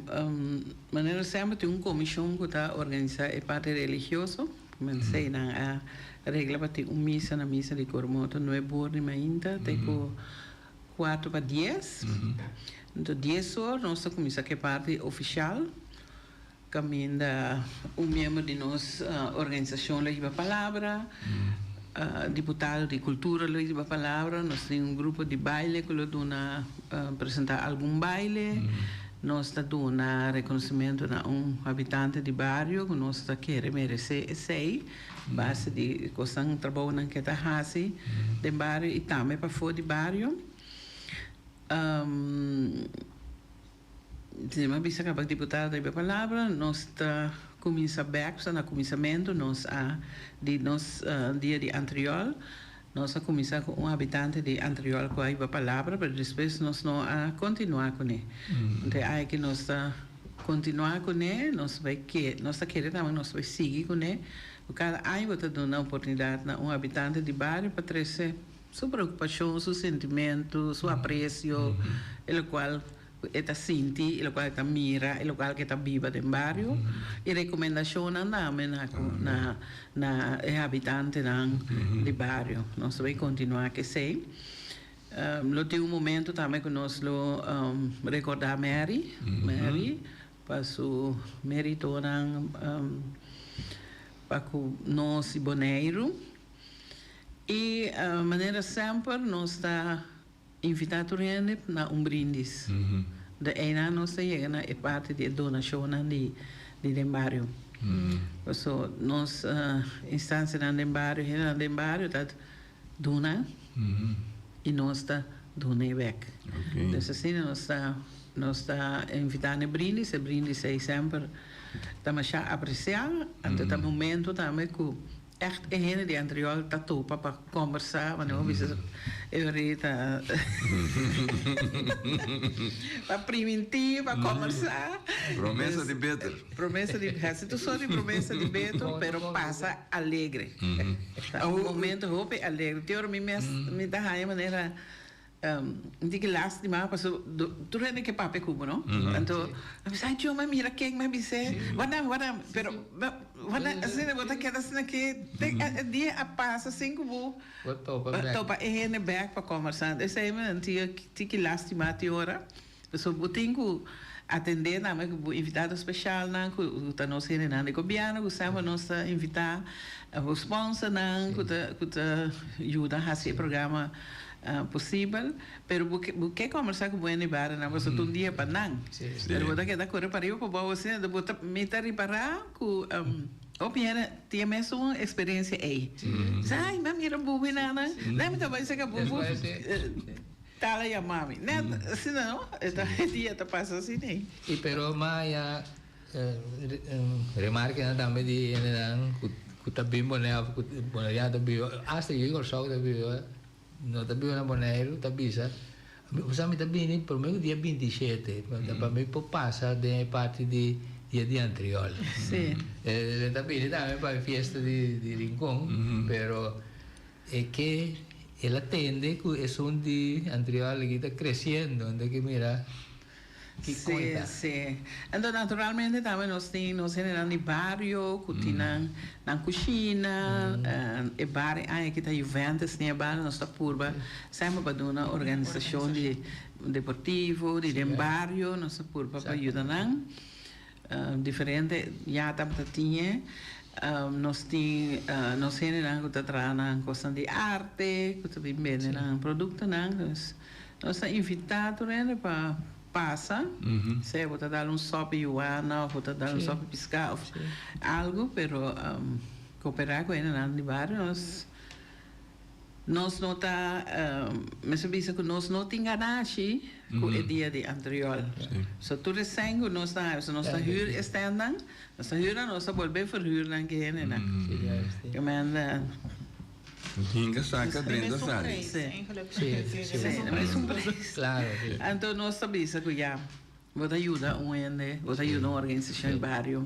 manera semper tin un komishon ku ta organisá e parti religioso. Mensei nan a regla pa tin un misa na misa di Coromoto nuebe or di mainta te ku kuater pa dies. Anto dies or nos ta kuminsá ku e parti ofishal kaminda un miembro di nos organisashon lo hiba palabra, diputado di kultura lo hiba palabra, nos tin un grupo di baile ku lo duna presentá algun baile. Nos ta duna reconocimento na un habitante di bario cu nos ta kere merece esey, base di cosnan, trabounan cu e ta haci den bario y tambe pafo di bario. Si mi a bisa caba diputado riba e palabra, nos ta cuminsa bek, pasobra na cuminsamentu nos a di nos dia di Antriol, nos a cuminsa cu un habitante di Antriol cu a hiba palabra, pero despues nos no a continua cune. Entonces e aña aki nos ta continua cune, nos bay ke, nos ta kere tambe nos bay sigui cune, cu cada aña bo ta duna oportunidad na un habitante di bario pa trece su preocupacion, su sentimento, su aprecio, e locual Ku e ta sinti i lokual e ta mira i lokual ku e ta biba den bario i rekomendashonnan tambe na na na e habitantenan di bario. Nos ta bai kontinuá ku esei. Lo tin un momento tambe ku nos lo rekordá Mary, Mary pa su meritonan pa ku nos i Boneiru. I manera semper nos ta Invitá tur hende na un brindis. De einan nos ta yega na e parti di e donashonnan di di den bario. Paso nos instansianan den bario, hendenan den bario ta duna i nos ta duna e bek. Dus asina nos ta nos ta invitá na e brindis, e brindis ei semper ta masha apresiá, anto ta momento tambe ku Echt e hende di Antriol ta topa pa kombersá, wanneer bo bisa e ora ta pa primintí, pa kombersá. Promesa di beter. Promesa di, hasi tur sort di promesa di beter, pero pasa alegre. Ta un momento hopi alegre. Te ora mi mes mi ta haña manera. Mi tin ki lastima paso tur hende ke papia ku bo no anto mi bisa ay Dios mi a mira ken mi a bis'é wardami wardami pero wardami asina bo ta keda asina ke te e dia a pasa sin ku bo topa e hende bek pa kombersa esei mi tin ki lastima ti ora paso bo tin ku atende tambe ku bo invitado speshalnan ku ta nos hendenan di gobièrnu ku semper nos ta invita bo sponsornan ku ta ku ta yuda hasi e programa Posibel, pero bo ke bo ke kombersá ku bo hende baranan pasobra ta un dia pa nan. Pero bo ta keda kore pa riba pa bou asina, enton bo ta mi ta ripará ku hopi hende tin e mesun eksperensia ei. Bisa, ay mi a mira bubu nan, nan mi ta bai seka bubu tal a yama mi. Nèt asina no, e ta e dia ta pasa asina ei. I pero maya remarkenan tambe di hendenan ku ku ta bin Bonaire òf ku bonaireano ta biba, asta yu di Kòrsou ta biba. No ta biba na Boneiru, ta bisa, Osea mi ta bini prome ku dia 27, pa mi por pasa den e parti di dia di Antriol. Sí. E ta bini tambe pa e fiesta di di Rincon, pero e ke el a tende ku esun di Antriol aki ta kresiendo, enton ke mira. Sí, sí. Anto naturalmente tambe nos tin nos hendenan di bario ku tin nan nan kushina, e bar e aña aki ta Juventus tin e bar, nos ta purba semper pa duna organisashon di deportivo di den bario, nos ta purba pa yuda nan. Diferente ya tabata tin e. Nos tin nos hendenan ku ta traha nan kosnan di arte, ku ta bin bende nan produktonan. Dus nos ta invitá tur hende pa pasa, sea bo ta dal un sòpi yuana òf bo ta dal un sòpi piská òf algu, pero koperá ku hendenan di bario nos. Nos no ta, mester bisa ku nos no tin ganashi ku e dia di Antriol. So tur e sèn ku nos ta haña, so nos ta hür e stèntnan, nos ta hür nan, nos ta bolbe verhür nan ku e hendenan. Ke mende. Hinka saka drenta sali. Sí, sí, mesun prijs. Anto nos ta bisa ku ya. Bo ta yuda un hende, bo ta yuda un organisashon di bario.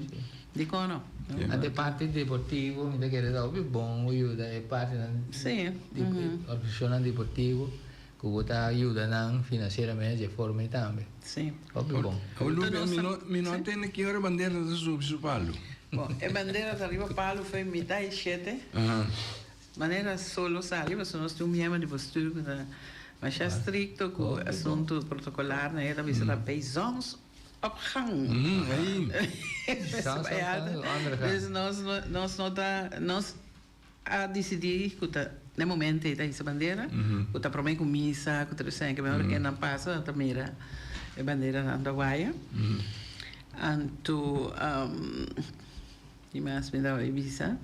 Dikon no? Ante parti deportivo mi ta kere ta hopi bon bo yuda e partinan di organisashonnan deportivo ku bo ta yuda nan finansieramente dje forma ei tambe. Hopi bon. Awor Lupe mi no mi no a tende ki ora e bandera ta subi su palu. Bon e bandera ta riba palu fo'i mitad di shete. Manera solo sali pasobra nos tin un miembro di bestuur cu ta masha stricto cu asunto protocolar na e ta bisa ta bay zonsopgang. Dus nos nos no ta nos a dicidi cu ta na e momento ey ta hisa bandera cu ta prome cu misa cu tur esaki mehor e nan pasa nan ta mira e banderanan ta waya anto. Di mas mi ta bai bisa.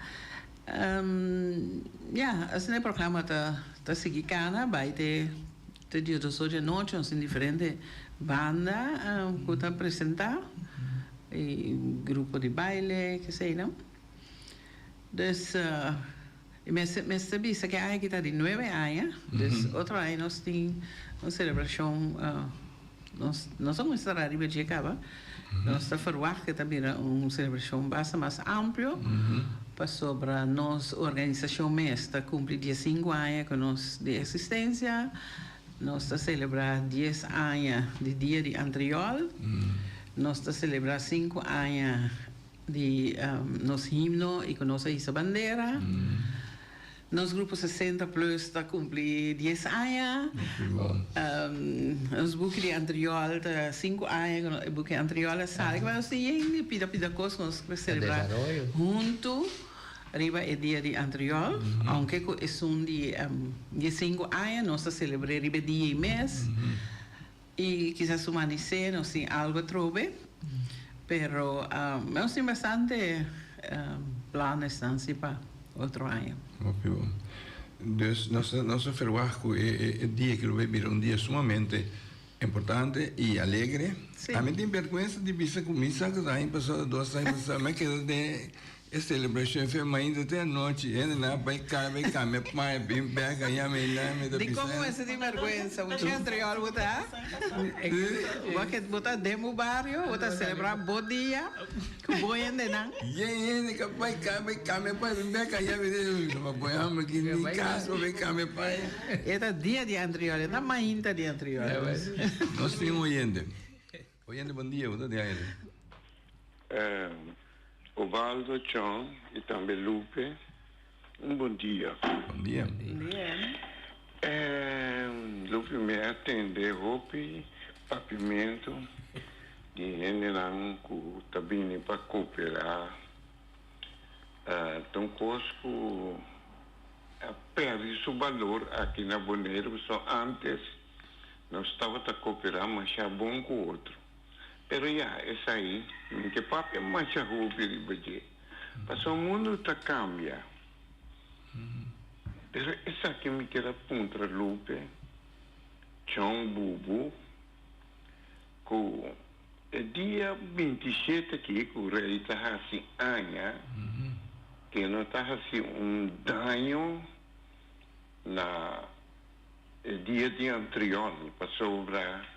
Ya, asina e programa ta ta sigui kana bai te te diesdos or di anochi. Nos tin diferente Banda ku ta presentá i grupo di baile keseinan. Dus i mester mester bisa ku e aña aki ta di nuebe aña, dus otro aña nos tin un selebrashon nos nos a kuminsá traha riba dje kaba. Nos ta ferwagt ku ta bira un selebrashon basta mas amplio pasobra nos organisashon mes ta kumpli diesinku aña ku nos di eksistensia. Nos ta selebrá dies aña di Dia di Antriol. Nos ta selebrá sinku aña di nos himno i ku nos a hisa bandera. Nos grupo sesenta plus ta kumpli dies aña. Nos buki di Antriol ta sinku aña ku e buki Antriol a sali. Nos tin yen di pida pida kos ku nos por selebrá huntu. Riba e dia di Antriol, aunke ku esun di diesinku aña nos ta selebr'é riba e dia ei mes, i kisas su manisé nos tin algu atrobe, pero nos tin bastante planesnan si pa otro aña. Hopi bon. Dus nos ta ferwagt ku e dia aki lo bay bira un dia sumamente importante i alegre. Ami tin bèrgwensa di bisa ku mi sa ku aña pasado, dos aña pasado, mi a keda den E celebracion fe mainta te anochi hende nan a bay cay bay cambia paña bin bek aya mi nan mi ta Di bisa. como mester tin berguensa? Bo Antriol bo ta? Bo ke bo ta den bo bario, bo ta celebra bo dia cu bo hendenan. Yen hende ka bay cay bay cambia paña bin bek aya mi ta no por hamber ki ni cas pa bay cambia paña. E ta dia di Antriol, e ta mainta di Antriol. Nos tin un oyente. Oyente bon dia, bo ta di aire. Obaldo, Chon y tambe Lupe, un bon dia. Bon dia. Bon dia. Lupe, mi a tende hopi papiamento di hendenan cu ta bini pa coopera. Ta un cos cu a perdi su balor aki na Boneiru, pasobra antes nos tabata coopera masha bon cu otro. Pero ya, esai mi ke papia masha hopi riba dje, pasobra mundu ta kambia. Pero esaki mi kier a puntra Lupe, Chon Bubu, ku e dia bintishete aki ku Rei ta hasi aña, ke no ta hasi un daño na E dia di Antrion, pasobra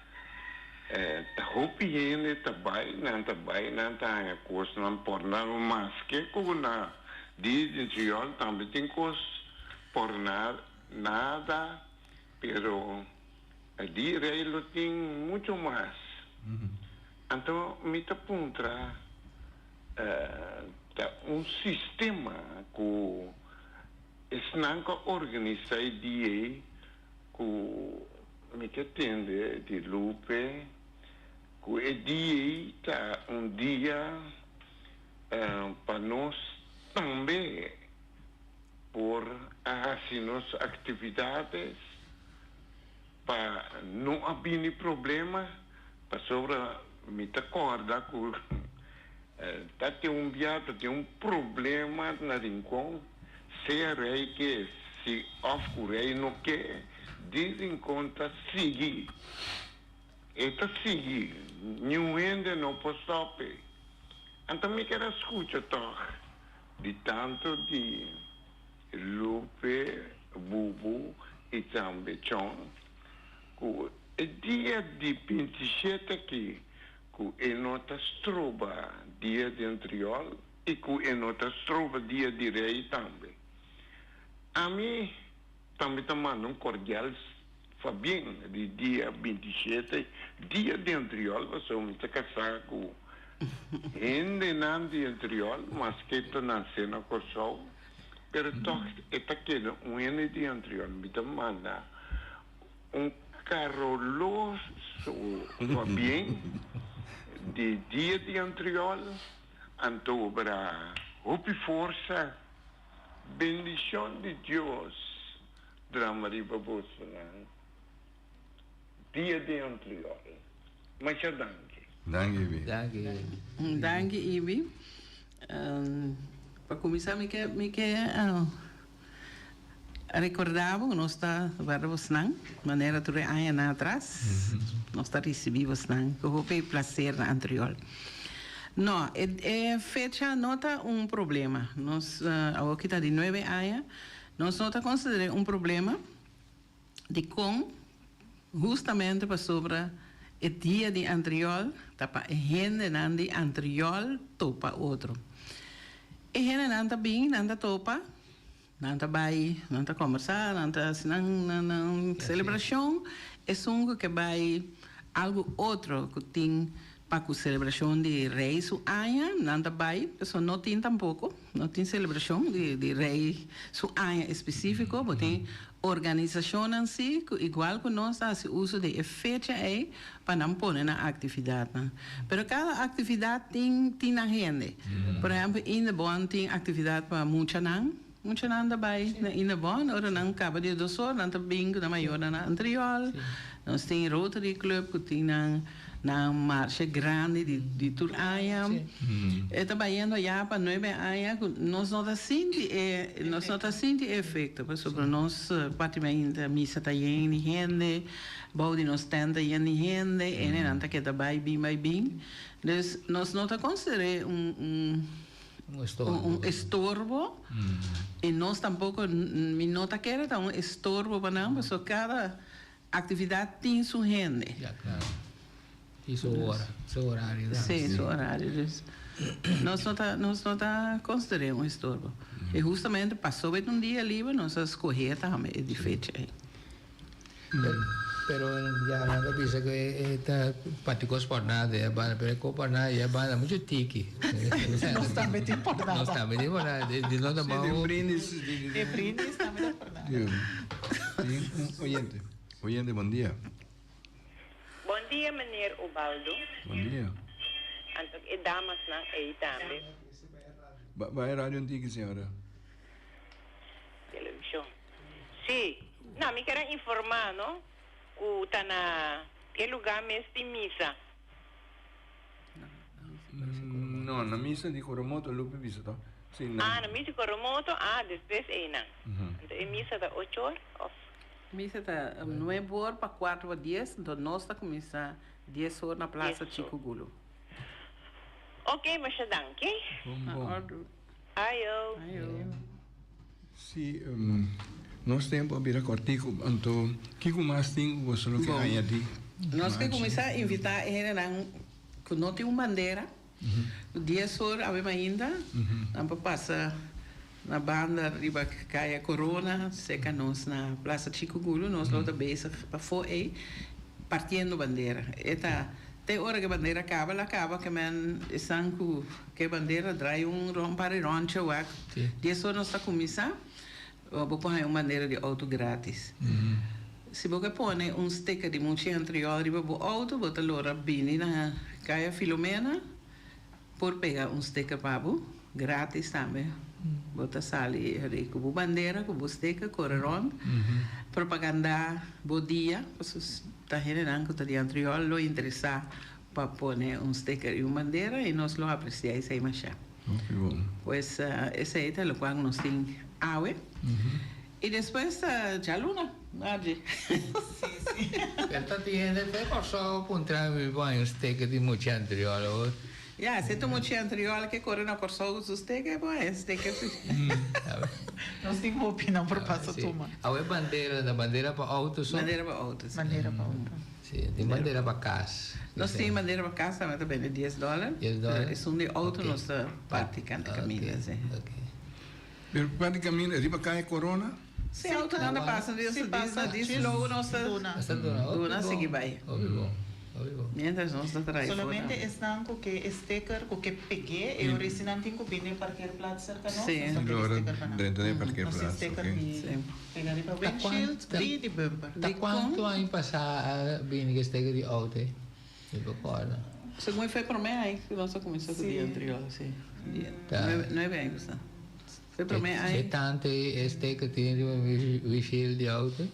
ta hopi hende ta bai, nan ta bai, nan ta haña kosnan por nan maske ku na dia di Antrion tambe tin kos por na nada, pero e dia rei lo tin mucho mas. Anto mi ta puntra, ta un sistema ku. Esnan ku a organisá e dia ei ku mi ta tende di Lupe ku e dia ei ta un dia pa nos tambe por a hasi nos aktividades pa no a bini problema pasobra mi ta kòrda ku Ta tin un bia ta tin un problema na Rincon, sea rey ke si of ku rey no ke, di Rincon ta sigui. E ta sigui, niun hende no por stop e. Anto mi ker a skucha tog di tanto di Lupe, Bubu i tambe Chon ku e dia di bintishete aki Ku e no ta stroba dia di Antriol i ku e no ta stroba dia di Rei tambe. Ami tambe ta manda un kordial fabien di dia bintishete, dia di Antriol, pasobra mi ta kasá ku hendenan di Antriol, maske ta nase na Kòrsou, pero tòg e ta keda un hende di Antriol. Mi ta manda Un caroloso pabien di dia di Antriol antobra hopi forsa bendicion di Dios drama riba bosonan dia di Antriol masha danki. Danki Ibi. Danki. Danki Ibi. Pa cuminsa mi ke mi ke. Recorda bo cu nos ta warda bosnan manera tur e añanan atras. Nos ta ricibi bosnan cu hopi placer na Antriol. No, e e fecha no ta un problema. Nos awoki ta di nuebe aña, nos no ta consider'e un problema. Dikon? Hustamente pasobra e dia di Antriol ta pa e hendenan di Antriol topa otro. E hendenan ta bin, nan ta topa, nan ta bai, nan ta kombersá, nan ta hasi nan nan selebrashon. Esun ku ke bai algu otro ku tin pa ku selebrashon di Rei su aña, nan ta bai, pasobra no tin tampoko, no tin selebrashon di Rei su aña espesífiko. Bo tin Organisashonnan si ku igual ku nos ta hasi uso di e fecha ei pa nan pone nan aktividatnan. Pero kada aktividat tin tin nan hende. Por ehèmpel Indebon tin aktividat pa muchanan. Muchanan ta bai na Indebon ora nan kaba di e dos or nan ta bin ku nan mayornan na Antriol. Nos tin Rotary Club ku tin nan Nan marshe grandi di di tur aña. E ta bayendo ya pa nuebe aña ku nos no ta sinti e nos no ta sinti e efekto pasobra nos parti mainta misa ta yen di hende, bou di nos tent ta yen di hende, hendenan ta keda bai bin bai bin. Dus nos no ta konsider'é un un un estorbo i nos tampoko mi no ta kere ta un estorbo pa nan pasobra kada Actividad tin su hende. Ya, claro. Y su hora, su horario tambe. Sí, su horario. Dus nos no ta, nos no ta consider'é un estorbo. Y justamente pasobra e ta un dia liber nos a scoge tambe e di fecha ei. Pero ya nan ta bisa cu e ta parti cos por nada e banda, pero e cos por nada e banda mucho tiki. Nos tambe tin por nada. Nos tambe tin por nada. Di nos ta Sí, den brindis. E brindis tambe ta por nada. Tin un oyente. Oyente, bon dia. Bon dia meneer Ubaldo. Bon dia. Anto e damasnan ei tambe. Bai radio un tiki señora. Television. Si. No, mi ker a informa no cu ta na e lugar mes di misa. No, na misa di Coromoto Lupe bisa to. Si, na. Ah, na misa di Coromoto, ah, despues einan. Anto e misa ta ocho or of? Misa ta nuebe or pa cuarto pa dies, anto nos ta cuminsa dies or na Plaza Chico Gulo. Ok, masha danki. Bon, bon. Ayo. Ayo. Si, nos tempo a bira cortico, anto kico mas tin cu boso lo ke añadi? Nos ke cuminsa invita e hendenan cu no tin un bandera, cu dies or awe mainda, nan por pasa na banda riba Caya Corona, cerca nos na Plaza Chico Gulu, nos lo ta bezig pafo ey partiendo bandera. E ta te ora cu e bandera caba, la caba, ke men esnan cu. Ke bandera draai un ron par e roncha wak. Dies or nos ta kuminsá, bo por haña un bandera di outo gratis. Si bo ke pone un sticker di Muchi Antriol riba bo outo, bo ta lora bini na Kaya Filomena por pega un sticker pa bo gratis tambe. Bo ta sali ri ku bo bandera, ku bo sticker, kore rond, propagandá bo dia, pasobra ta hendenan ku ta di Antriol lo interesá Pa pone un sticker y un bandera y nos lo aprecia esey masha. Hopi bon. Pues esey ta locual nos tin awe. Y despues ta djaluna, Margie. Sí, sí. Pero ta tin hende te Kòrsou puntra mi pa haña un sticker di Mucha Antriol awor. Ya, si ta Mucha Antriol ke kore na Kòrsou ku su sticker, bo haña sticker si. Nos tin hopi nan por pasa tuma. Awe bandera ta bandera pa auto so? Bandera pa auto, si. Bandera pa auto. Sí, tin bandera pa cas. Nos tin bandera pa cas tambe ta bende dies dòler. Dies dòler. Pero esun di auto nos ta parti kante kaminda, si. Ok. Pero parti kaminda riba Kaya Corona? Si, autonan ta pasa di na di slow nos ta duna sigui bai. Hopi bon, hopi bon. Mientras nos ta trae for. Solamente esnan ku ke e sticker ku ke peg'é e ora esnan tin ku bini den parkeerplaats serka nos, nos ta pega e sticker pa nan. Drenta den parkeerplaats, Nos tin sticker di. Pega riba windshield di di bumper. Ta cuanto aña pasa a bini cu e sticker di auto ey? Mi por corda. Segun e fue prome aña cu nos a cuminsa cu di anterior, si. Nuebe aña pasa. Fue prome aña. E tanto e sticker tin riba windshield di auto?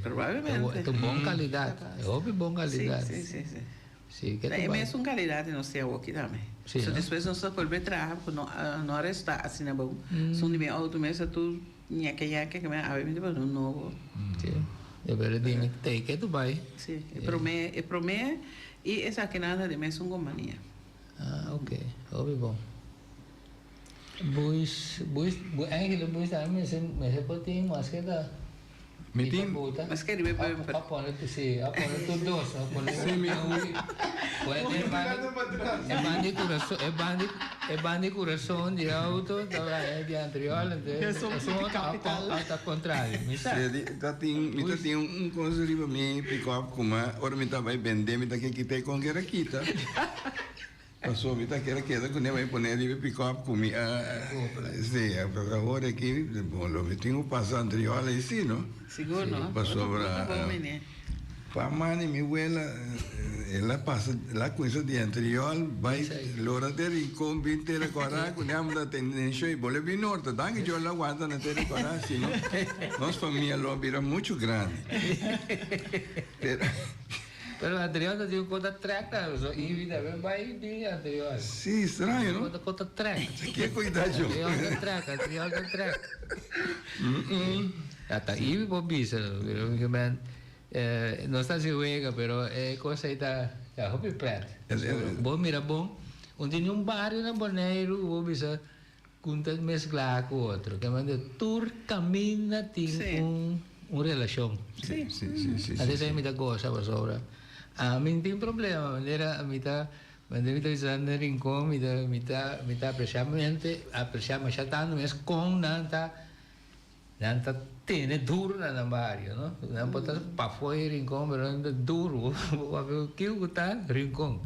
Probablemente. Ta un bon calidad. E hopi bon calidad. Si, si, si. Si, ke ta E bai. mesun calidad nos tin awoki tambe. Si, So no? despues nos a bolbe traha, porque no a resta asina bon. Sun di mi auto mes a tur. Ñeke ñeke ke men awe mi ta pone un nobo. Sí. E pero di mi take it bai. Sí, e prome e prome i esakinan ta di mesun kompania. Ah, ok. Hopi bon. Buis, buis, eigenlijk buis tambe mester mester por tin maske ta. Mi tin. Maske riba e bumper. A pone si, a pone tur dos. A pone Sí, mi. Pone e banda, e banda di curason, e banda, e banda di curason di auto ta bai di anterior, entonces esun otro a ta contrario. Mi sa. Sí, ta tin, mi ta tin un cosa riba mi pick up kuma ora mi ta bai bende mi ta ke kita e con kera kita. Paso mi ta kere keda kuné bai pone riba e pick-up ku mi a sí, awor aki bon lo mi tin ku pasa anterior ei sí no. Sigur no. Pasobra pa mani mi wela el a pasa el a kuminsa di anterior bai lora te Rincon bin te Recorá kuné amo ta tene show i bole bin norte danki Dios el a wanta na te Recorá sino nos famia lo a bira muchu grandi pero. Pero anterior ta tin un kota trek ta so Ivy tambe bai bin anterior. Sí, straño no? Kota kota trek. Ke cuida yo. Anterior ta trek, anterior ta trek. Ata Ivy por bisa, pero mi men no ta haci wega pero e cosa ei ta ta hopi pret. Bo mira bon, un tin un bario na Boneiru ku bo bisa ku ta mezcla ku otro. Ke manera tur caminda tin un un relacion. Sí, sí, sí, sí. Antes ahí mi ta goza pasobra ami no tin problema manera mi ta manera mi ta bisa na Rincon mi ta mi ta mi ta apreciamente aprecia masha tanto mes con nan ta nan ta tene duro na nan bario no nan por ta pafo di Rincon pero nan ta duro bo papia kico cu ta Rincon.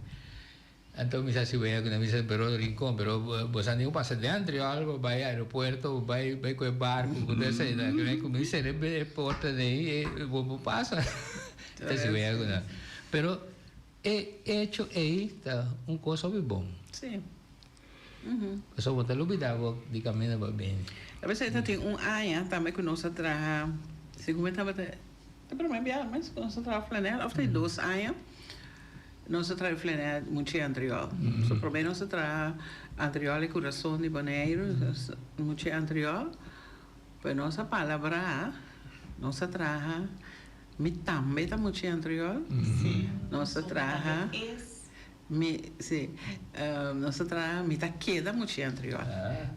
Anto mi sa si wea ku nan bisa pero Rincon pero bo sa tin ku pasa dentro yo algo bai aeropuerto bai bai ku e barco ku ta esei ta ku mi sera e porta dei bo por pasa ta si wea ku nan pero e hecho ei ta un kos hopi bon Sí. pasobra bo ta lubida bo di kaminda bo a bini. A bes ta tin un aña tambe ku nos a traha segun mi tabata e prome biaha mes ku nos a traha flanel of ta e dos aña. Nos a traha flanel mucha anterior. So prome nos a traha anterior e Curason di Boneiru, mucha anterior. Pero nos a palabrá, nos a traha Mi tambe ta mucha anterior. Nos a traha mi, si, nos a traha Mi ta keda mucha anterior.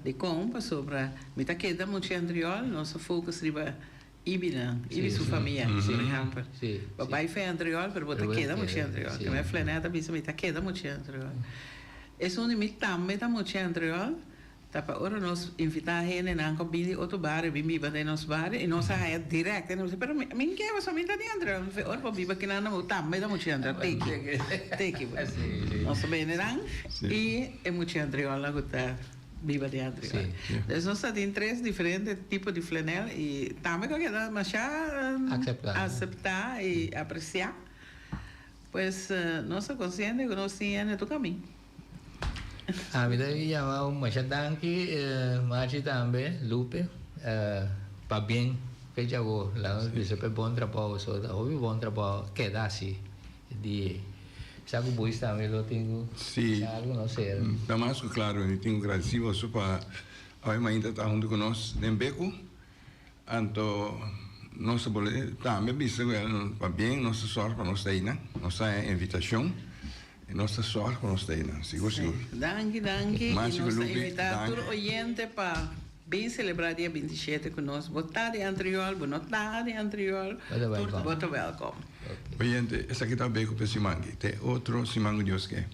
Dikon? Pasobra Mi ta keda mucha anterior, nos a focus riba Ibinan, Ibi su famia, por ehempel. Bo bai fe anterior, pero bo ta keda mucha anterior. Ke mi Flenet a bisa mi ta keda mucha anterior. Esun di mi tambe ta mucha anterior, ta pa ora nos invita hendenan ku a bin di otro bario bin biba den nos bario i nos a haya direct. E nos bisa, pero mi mi ke pasobra mi ta di anterior. Mi bisa, ora bo biba kinan bo tambe ta mucha anterior. Teki, teki. Nos ta bende nan i e mucha anteriornan ku ta. Biba di anterior. Entonces nos ta tin tres diferente tipo di flanel y tambe cu a keda masha acepta y aprecia. Pues nos ta consciente cu nos tin hende tur camin. Ami ta yama un masha danki Marchi tambe, Lupe, pabien fecha awo. Laga nos bisa pa e bon trabou, so ta hopi bon trabou keda asi di. Sa ku boys tambe lo tin ku Sí. sa algu no ser. Ta mas ku klaro mi tin ku gradisí boso pa awe mainta ta huntu ku nos den Beku. Anto nos ta bolbe tambe bisa ku el pabien nos ta sòrg pa nos ta einan. Nos ta haña invitashon i nos ta sòrg pa nos ta einan. Sigur sigur. Danki danki i Marci ku nos ta Lupi invitá danki. tur oyente pa Bin celebra dia 27 cu nos. Bo ta di Antriol, bo no ta di Antriol, Bo ta bo ta welkom. Oyente, esaki ta Beko p'e siman aki. Te otro siman cu Dios ke.